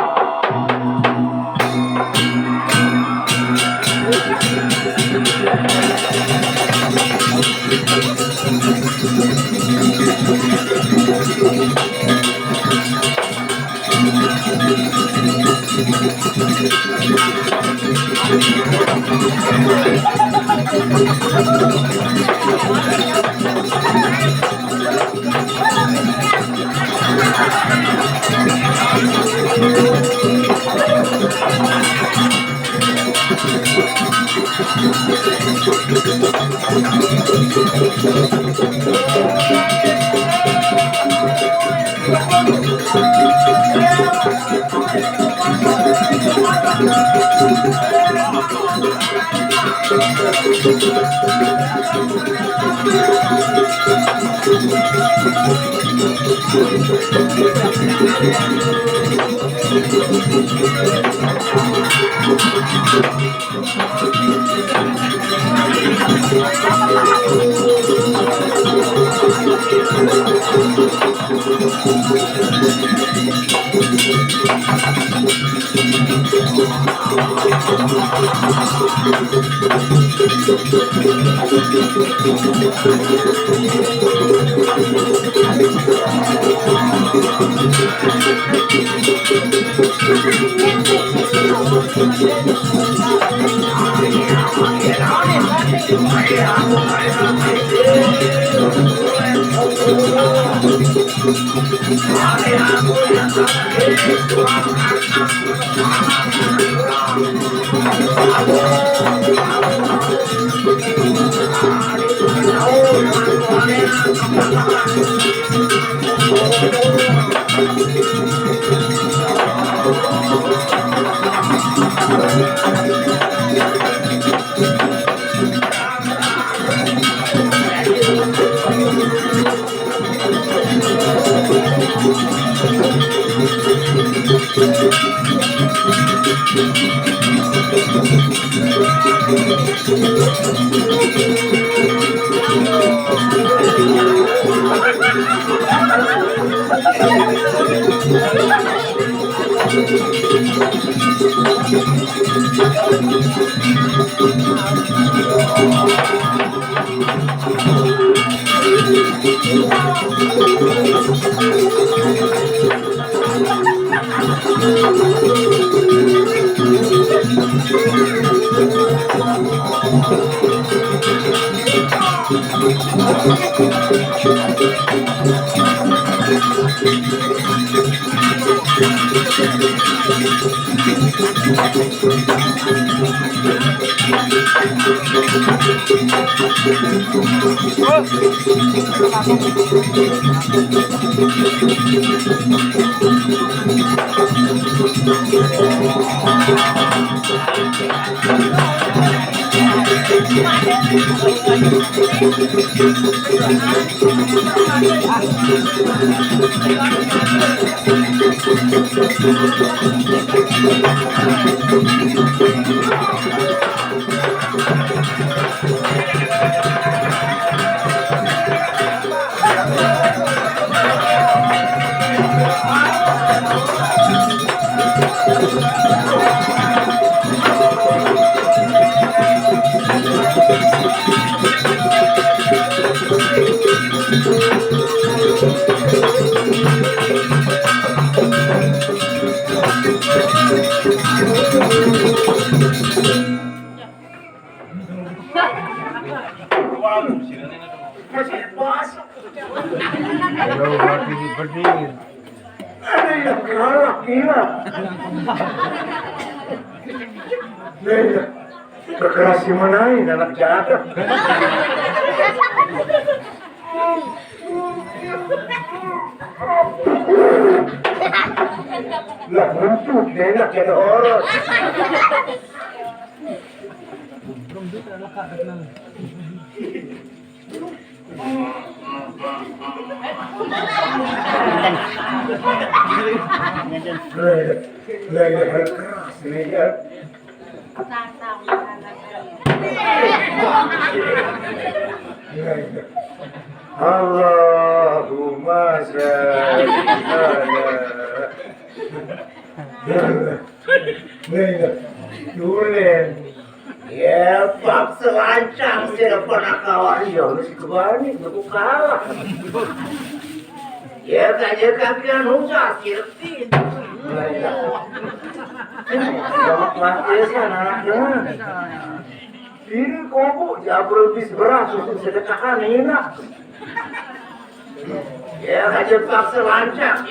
Ayo, hati pedih. Ada yang galak, gila. Iya, iya. Berkeras gimana ini, anak jahat. Lah, muncul, enak jadi horor. Lah, iya, lah, iya, keras ini, ya. Lah, iya. Allahumma sholli ala. Lah, iya. Dulen. Ya, bab selancang sira pada kawan, ya, wis kebani, aku kalah. Ya, kaya kakian usah, sirti. Lah, iya. Sama kelas desa, anaknya. Ini kok, Bu, jabul bis beras, untuk sedekahan, enak. Ya, aja paksa lancar.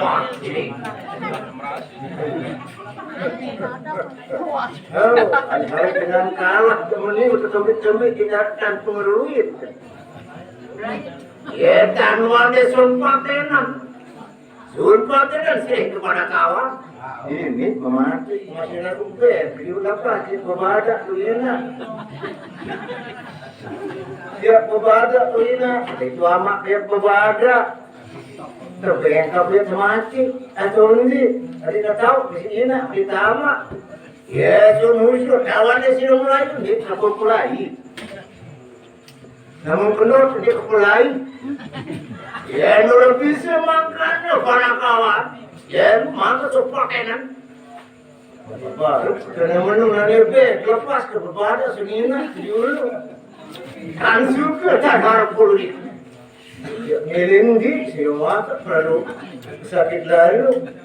Wah, ini. Oh, hari-hari dengan kalah, temen ini, kecembit-cembit, tindakan pengeruit. Ya, tanuan dia sumpah tenan. Sumpah tenan sih kepada kawan. Ini pemati masih laku ben, dia udah pasti bebadak tuh ini. Dia bebadak tuh ini, itu amak dia bebadak. Terbengkak dia mati, atau ini, tadi tak tahu di sini, di tamak. Ya, sumur-sumur, kawannya sini mulai, dia takut mulai. Namun kenal dia kepulai. Ya, nurut bisa makanya para kawan. Ya, maka supak enak. Baru kena menung nanya be, lepas ke bepada senina dulu. Kan suka tak harap pulih. Ya, ngiling di sini mata perlu sakit lalu.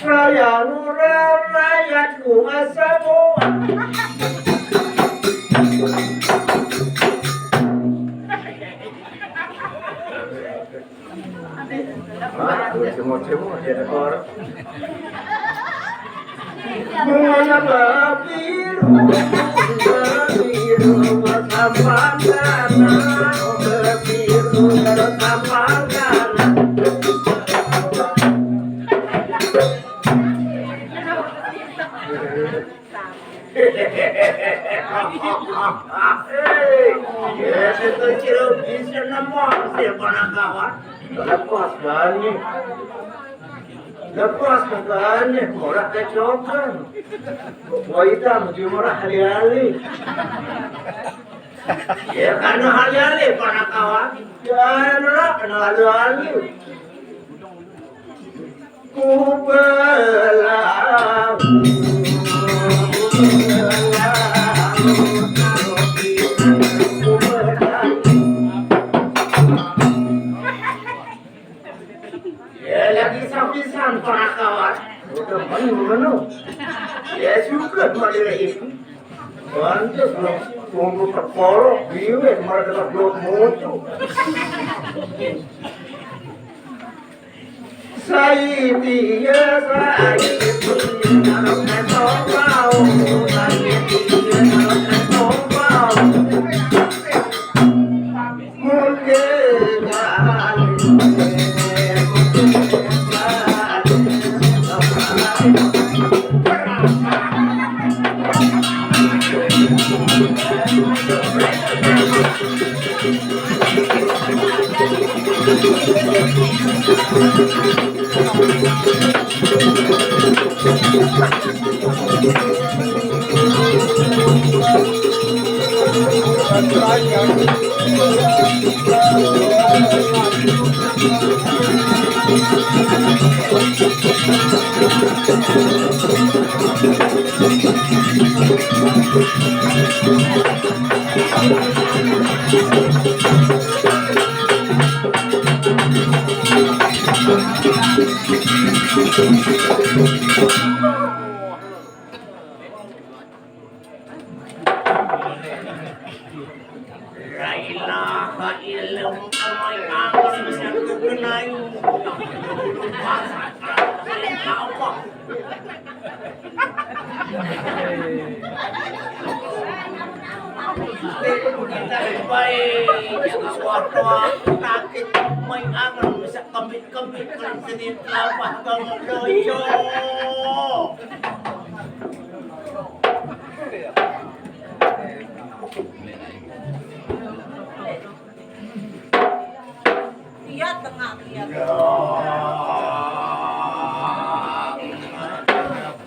Raya lurah, raya kuasa semua. Cemur-cemur dia tekor. Bunga babiru, babiru, bersampang tanah, babiru, bersampang tanah. Hei, ya, kita kira bisa nama hasil penangkapan. Lepas kan ni. Lepas kan ni. Murah kecokan. Wah, hitam, cuma murah hari-hari. Ya, karena hari-hari penangkapan. Ya, murah kena hari-hari. Ku belah, ku belah, ku belah. Ya, lagi sapisan para kawan. Udah menu-menu. Ya, suka pada itu. Pantes dong, tunggu tekoro, biwe, mereka belum mutu. Saiti ya, saiti, kalau kau mau, saiti ya, kalau kau mau. Mungkin kali, mungkin kali. La ilaha illallah, kamay angel bisa kekenayu. Apa? Kita baik, jaga foto, takit, kamay angel bisa kembit-kembit, kan sini telapah kamu doyo. Iya, tengah, iya.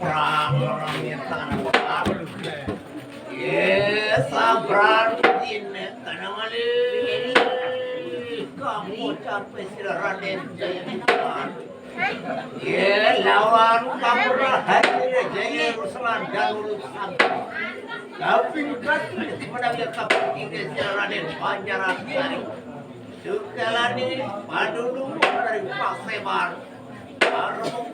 Perang orang yang tanah. Iya, sabar, ini tanah malih. Kamu capek, sila Raden Jaya. Ye lawan kamurahan Jaya Ruslan dan Ruslan. Tapi kan menangnya kaping Raden Banjaran Sari. Sukalani padulung dari Paseban. Arung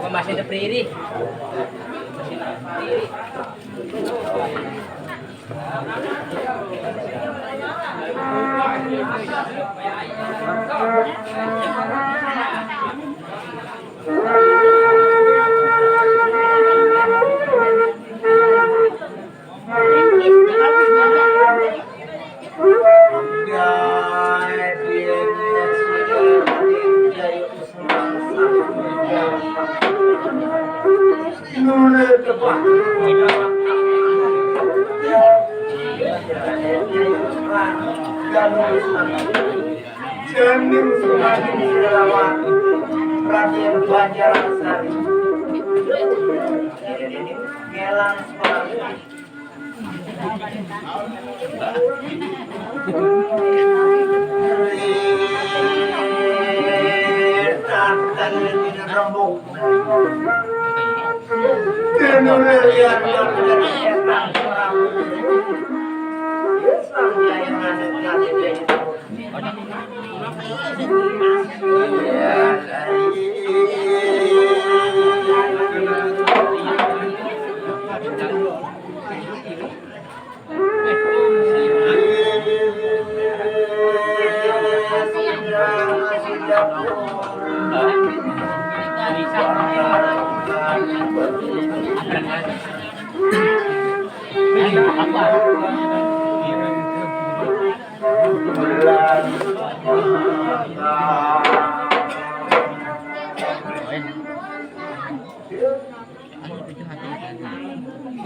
Masih ada periri. Jani Usmani Selawati, Raden Banjar Sari. Ngelang suara.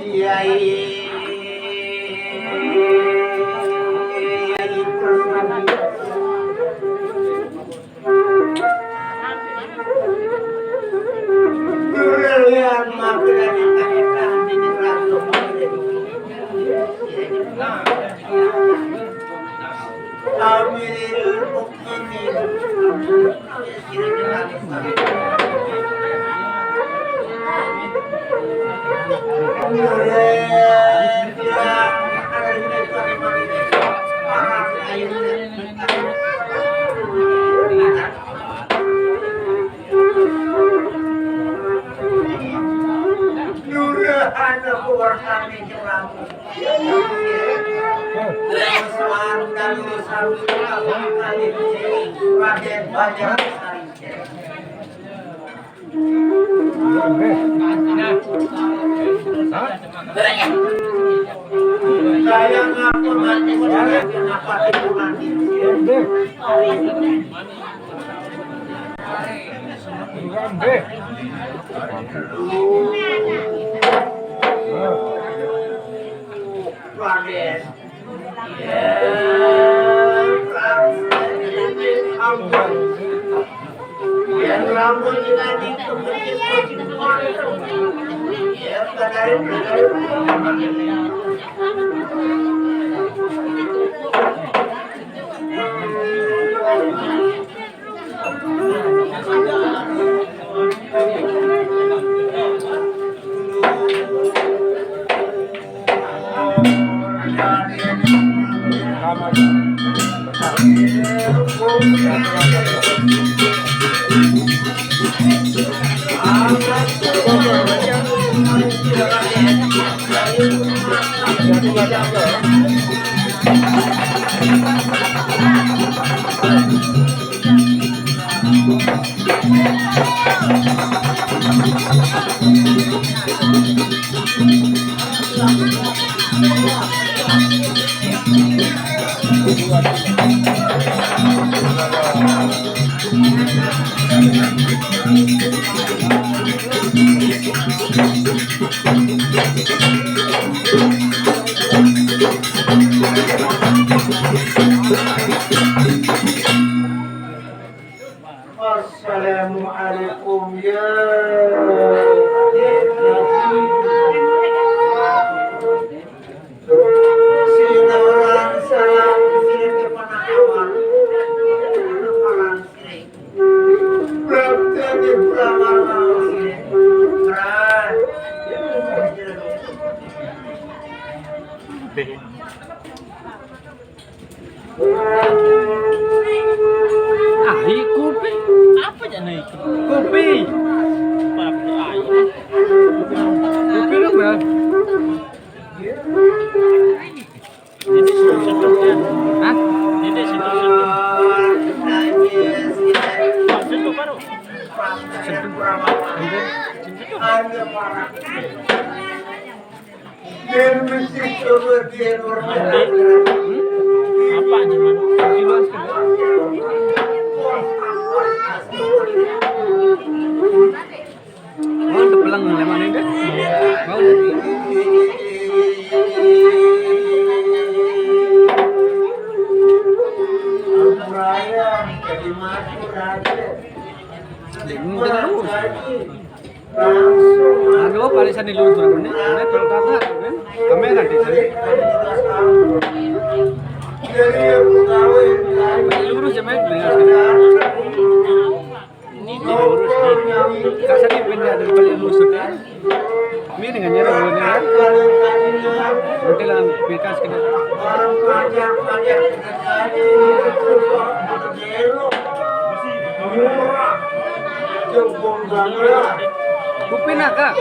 Kiai, Kiai Persadi. Durian makan di tengah-tengah di neraka. Amin. Lurah anak keluar kami. Assalamualaikum ya. Sinaran salam sini ke panakawan. Berarti di pulang malam sini. Ran. Ai kopi. Apa ya naik? Kopi. Kopi dong, Bang. Ini susu tuh. Hah? Ini susu tuh. Susu baru. Susu. Apa anjing, mana? Oh, untuk pelang lemah ini deh. Mau deh. Ini kan lurus. Aduh, palisan di lurus berapa nih? Ini kalau kata, kan? Kamera di sini. Lurus ya, men. Ini lurus nih. Kasar nih, pindah dari paling lurus ya. Ini dengan nyerah, kan? Nanti lah, pikas kena. Kupin naga.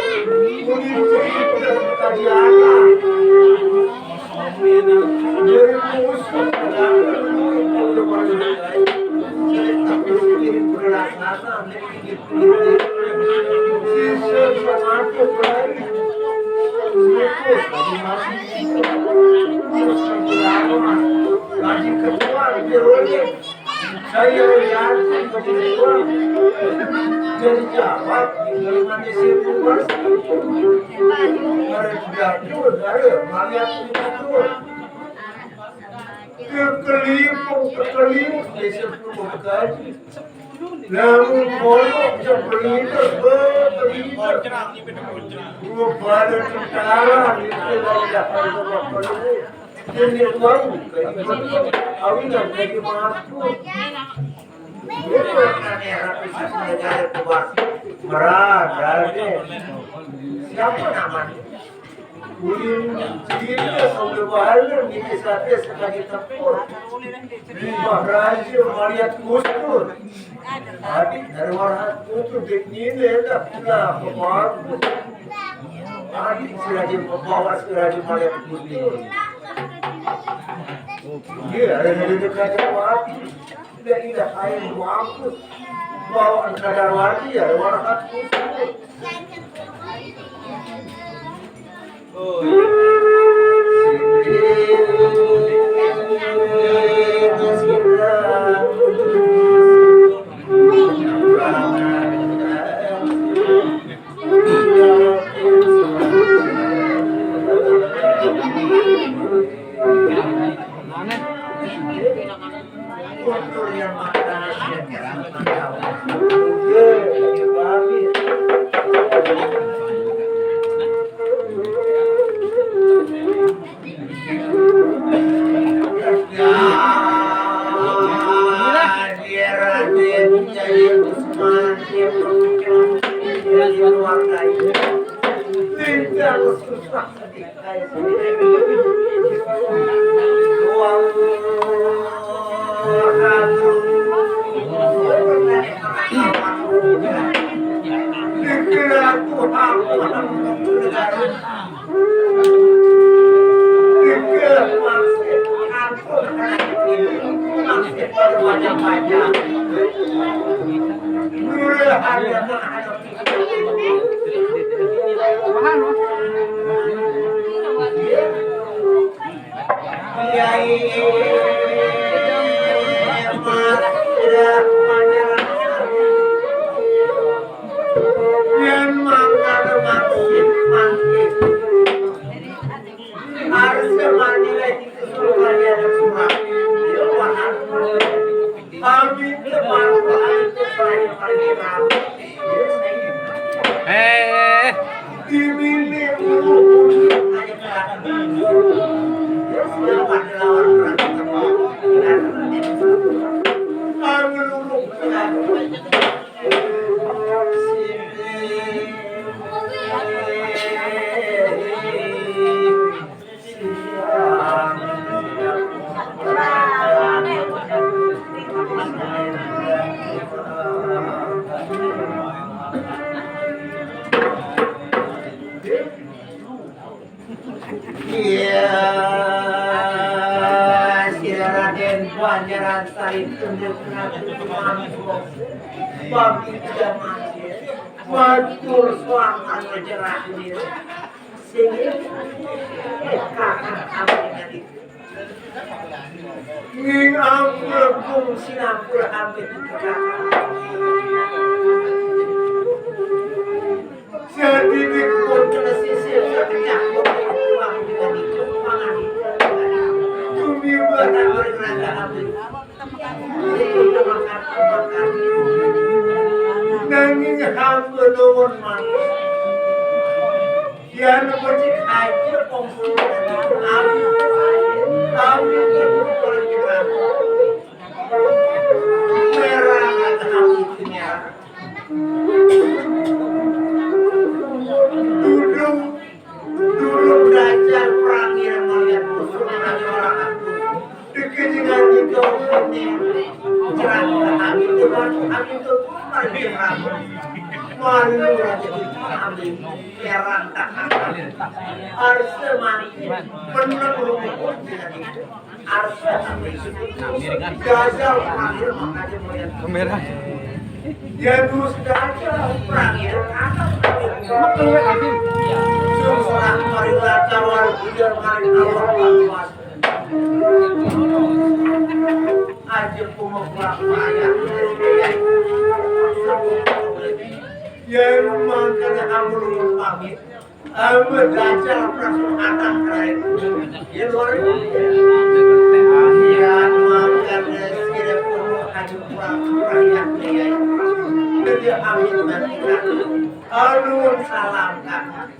Saya yakin betul. Jadi jawab, kalau mati sih, Mas. Kalau tidak, ada, melihat tidak, kekelipung, kekelipung, dia sebelum mengkaji. Lamun pondok, sebelum itu, sebelum itu. Rupanya tentara, itu dari dapat rumah penuh. Ini tahu, kawinan dari Markus. Itu yang aneh, ratu siswa nyari kuat. Merah, dari. Siapa namanya? Ulin, cerita, sampai bahaya, ini sate sekali tempur. Di Maharaja, melihat kustur. Tadi dari warna kustur, dek ini, ya, dah, pula, ke Markus. Tadi, siraja, bawa siraja, melihat kustur. Iya, ada dari dekat waktu. Tidak, tidak, air waktu. Bawaan kadar waktu ya, warna. Oh, iya. Kami kemarin itu saya paling ramai. Eh. Iya, si Raden Banjaran Sari tunduk ngaku mampu. Bagi tidak mati, matur suang anu jerah diri. Sini, kakak kami tadi. Ning ampun kung sinampur ampun. Jadi di kebun kena sisir, sekenyah kebun pulang dengan itu, mangan itu. Tumi barang bernaga ampun. Nanging hamba nuwun manus. Yan becik aja kongsi. Amin. Amin. Merah kata amitnya. Dulu, dulu belajar perang yang melihat musuh, orang aku. Dikejingan di kau ini. Cerah kami itu, kami itu, pergi perang. Malu raja kami, perang tak akan. Harus mati, menang rumah. Kamera. Ya, terus gagal perang ya. Susah marilah kawan, ujar maring Allah Tuhan. Aja pemokok payah. Ya, makanya kamu lu pamit. Ame ganjar prasung atang keren. Ye luar biasa. Yan mangkane sire kulo aju pura-pura yak liye. Dadi amit nanti. Alun salam, Kak.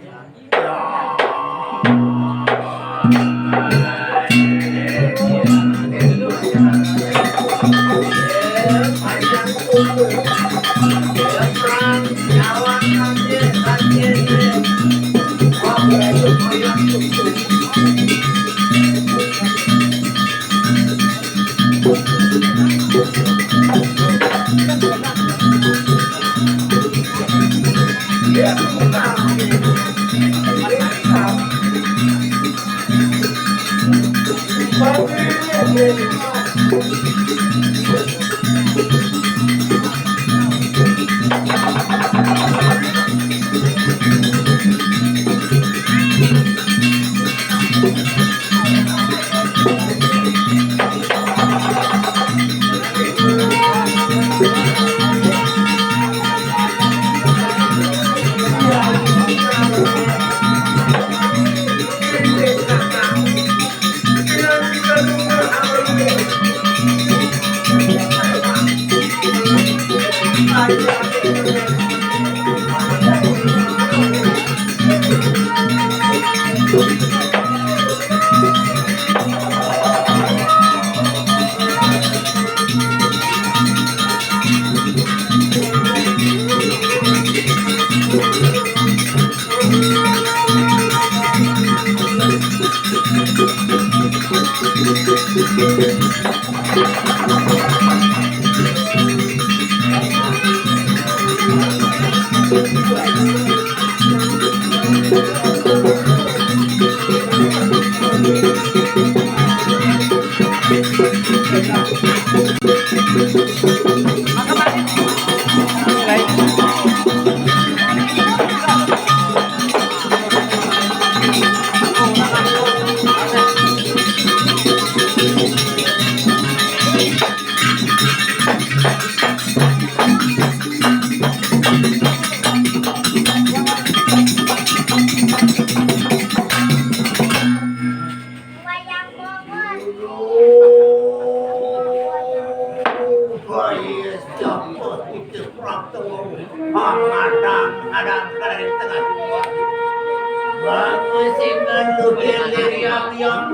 Hadang-hadang dari tengah. Bagus sing ngelukin dari yang yang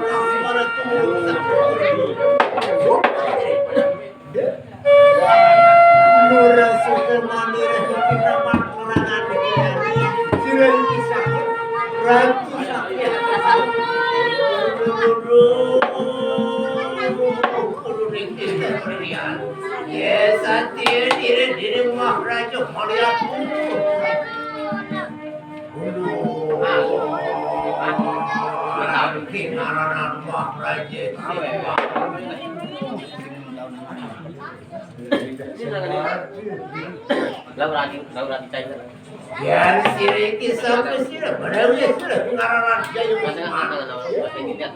Nura suka mandir kita pakurangan. Sira iki sakit. Ratu sakit. Ye, satya diri diri Maharaja melihat. Aduh. Naranan Maharaja. Ini namanya Laura di Laura di China. Ya, sira iki sapa sira? Padahal ya sira ngarana Jaya Wisnu. Mana mana nama ini lihat.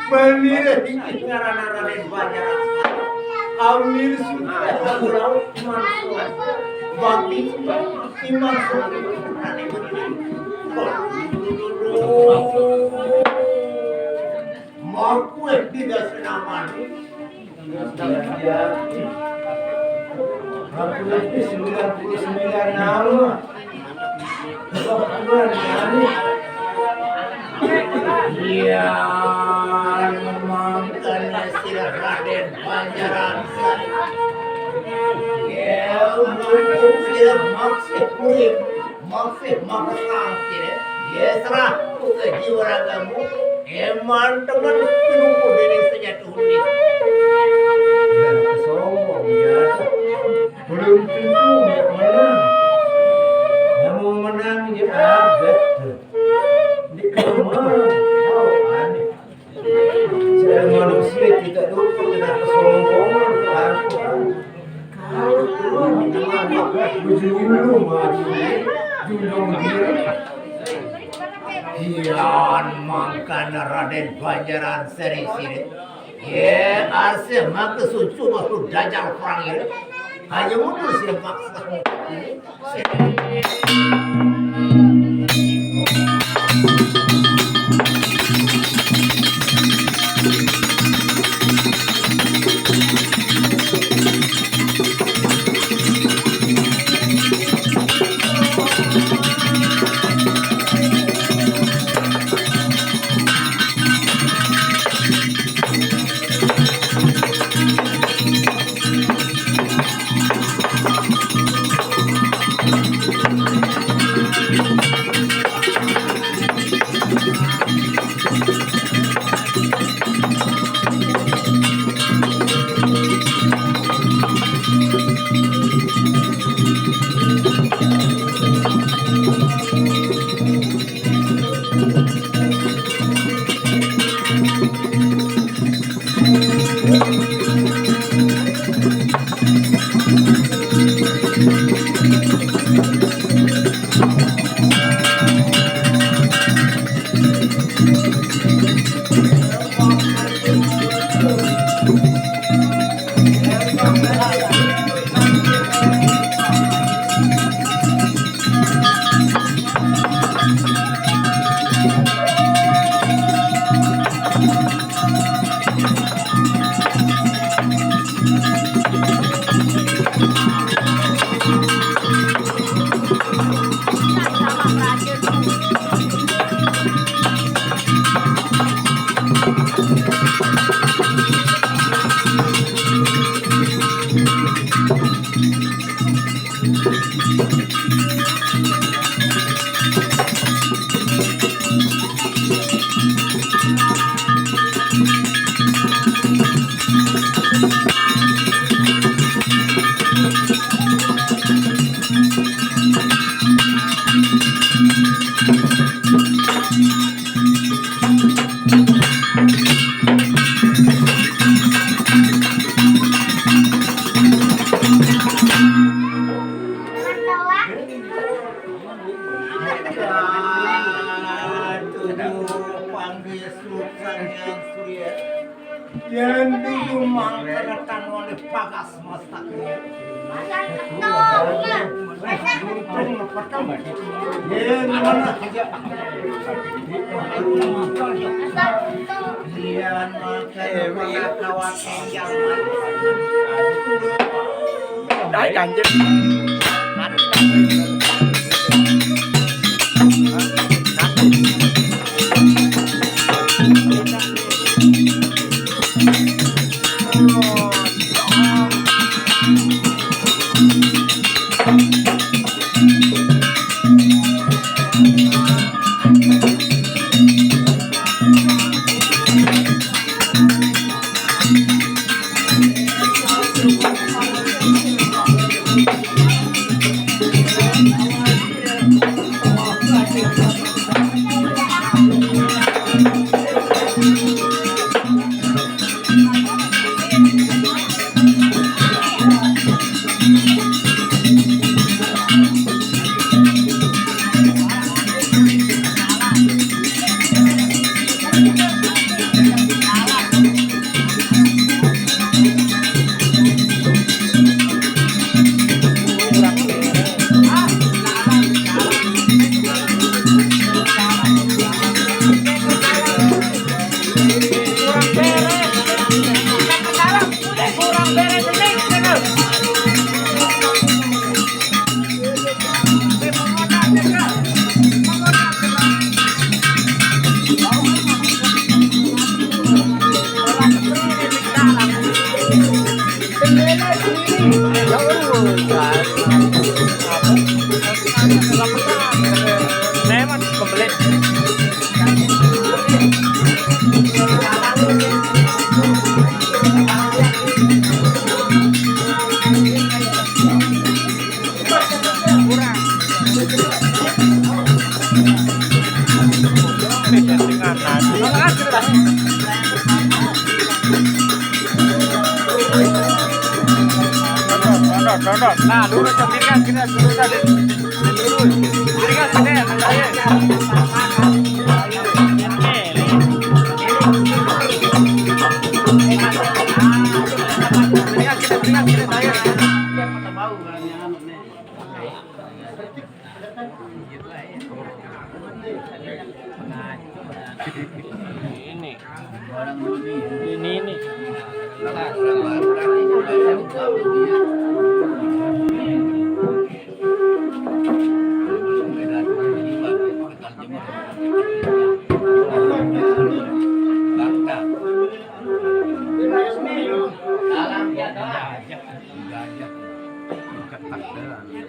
Manira iki ngarana Raden Banjar. Amir Sutra Pulau Iman Sutra. Bakti Iman Sutra. Mau kue tidak senamani. Aku lebih sembilan puluh sembilan nama. Iya, memang karena sila Raden Banjaran. Ya, mumpung sila masih urip, masih mengenang sila. Ya, serah ku ke jiwa ragamu. Eman teman pinungku dari sejatuh ini. Sombong ya. Belum tentu menang. Namun menang ya ada. Di kamar. Oh, aneh. Saya manusia tidak lupa dengan kesombongan. Kalau Tuhan menang, bujulu maju. Julung diri. Hian mangkana Raden Banjaran seri sini. Ye, asih maka sucu waktu dajal perang ini. Hanya mundur sini paksa. Tujuh panggil Sultan Hyang Surya. Yang dulu mangkana tanwani pagas mastak. Yang mana aja. Yang mangkana kawan yang Dai ganjil. Lewat pembeli. Nah, lurus, lurus, lurus. Ini. Ini, ini.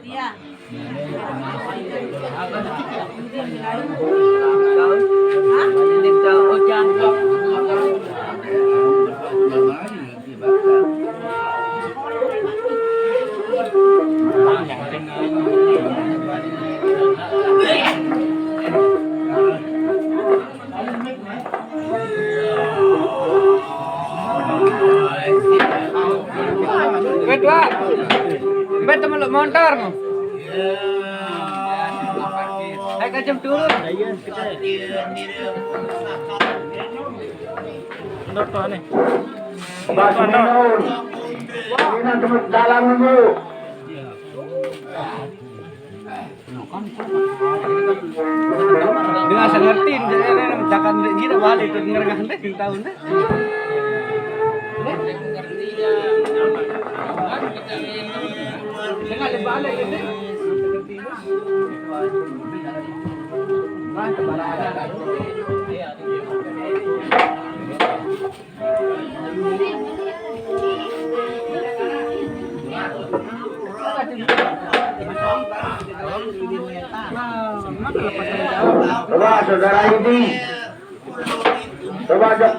Iya. Wait, Wak. Wait, temen lu montor. Ayo kajam turun. Iya, kita. Bener tuh, aneh. Mas Minun. Ini nanti dalam dulu. Dia asal ngerti, dia, dia, dia, jangan dia gila balik, itu ngerengah deh, tahu deh. Jangan dibalik, ini. Nah, kemana ada? Coba saudara ini, coba aja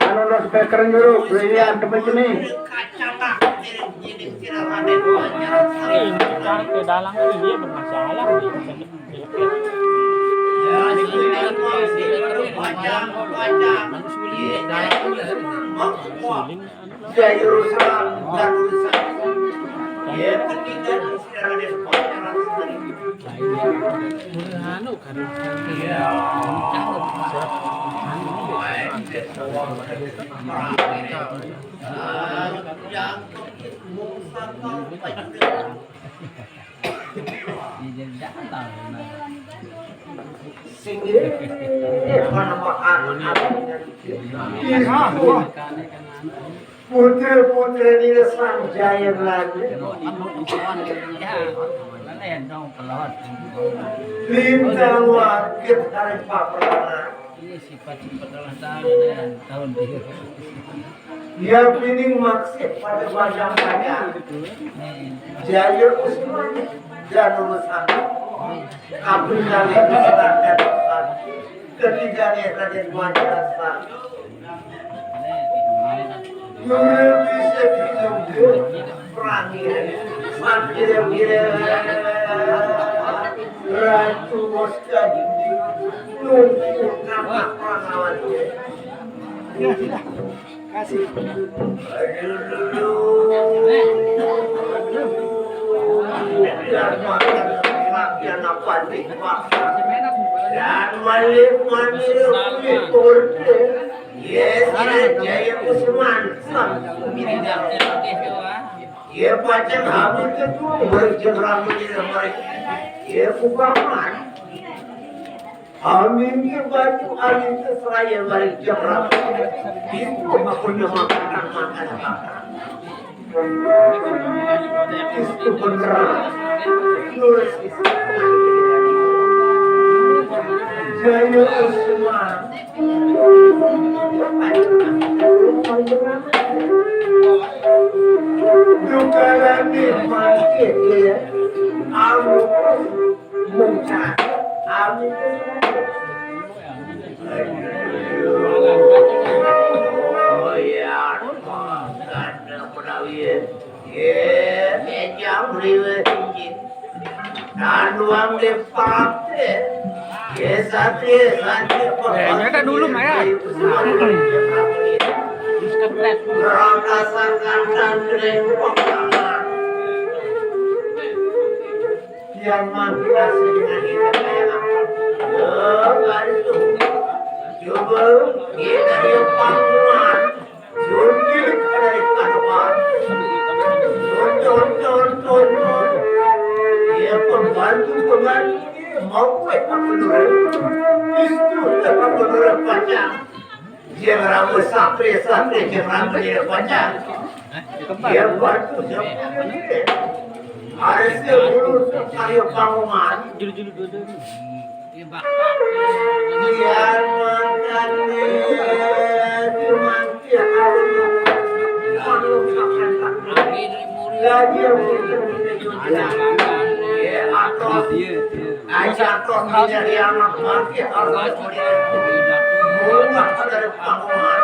anu lo speaker dulu, Brilian tempat ini. Ini cara ke dalam ini dia bermasalah nih. Sing, eh, mana makan? Putra-putrane Sang Jayaraju. Lintang warget hari paprana. Iya, sifat-sifat Allah Ta'ala dan tahun dia. Ya, pining maksud pada panjang-panjang. Jaya Usman dan urusan. Abdul Jalil Usman dan urusan. Ketiganya Raden Wajasa. Nuril bisa ditempuh. Ratu Moskadi nunggu nama pangawalnya. Kasih. Dan makan rakyat apa nih, Pak? Dan malik-malik kulit order. Yes, Jaya Usman. Sampai Ye pacang amin ke tuang, mari jeng rame ni, mari. Ye kubangan. Amin ke batu, amin ke seraya, mari jeng rame. Itu maksudnya makanan, makanan, makanan. Itu beneran. Nulis itu. Jaya Usman. Dukalane mangke, ya. Anu, muncak. Anu. Oh, ya, ada menawi. Ye, mejang riwe tinggi. Nanuang lepate. Ye, satria, satria. Eh, nyata dulu, Maya. Rakasakan dan rengkok. Yang mangkasi dengan ini kayak apa? Yo, baru. Coba, kita dia panguan. Jundil dari Kanawan. Ton, ton, ton, ton, ton. Ya, pembantu-pembantu ini mau buat apa dulu? Itu apa dulu, Pak? Dia ngerambut sampai, sampai dia ngerambut dia, Pak. Dia bantu siapa dia? Ada sepuluh sekali bangunan. Julu-julu dua-dua. Iya, makanya, cuman tiap hari. Lagi yang Iya, atos. Aja atos, menjadi anak mati, atos. Bunga dari bangunan.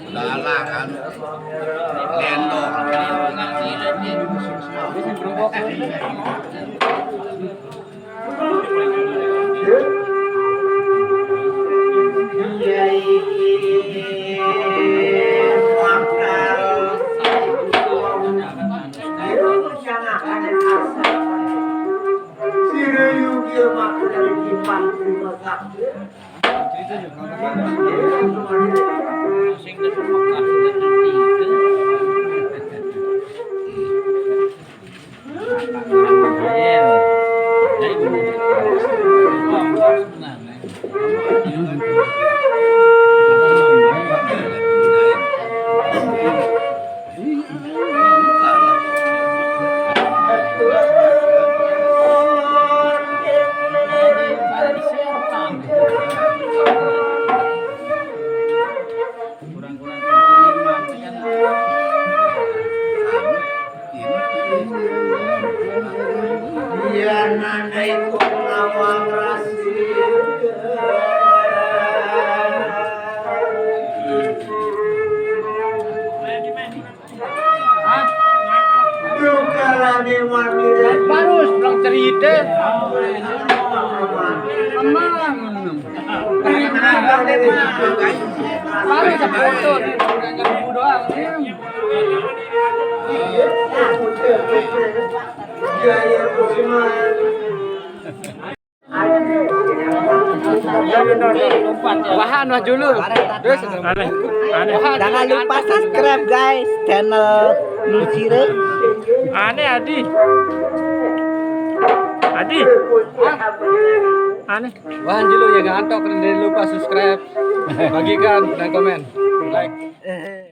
Galak kan. Gendong. Barus pulang cerita. Aman. Baru sefoto nih, bukan ngebu doang. Wahan wah dulu. Terus aneh. Aneh. Wahan. Jangan lupa subscribe, guys, channel Lucire. Aneh, Adi. Adi. Aneh. Wahan dulu ya, ngantok, jangan lupa subscribe, bagikan dan komen, like.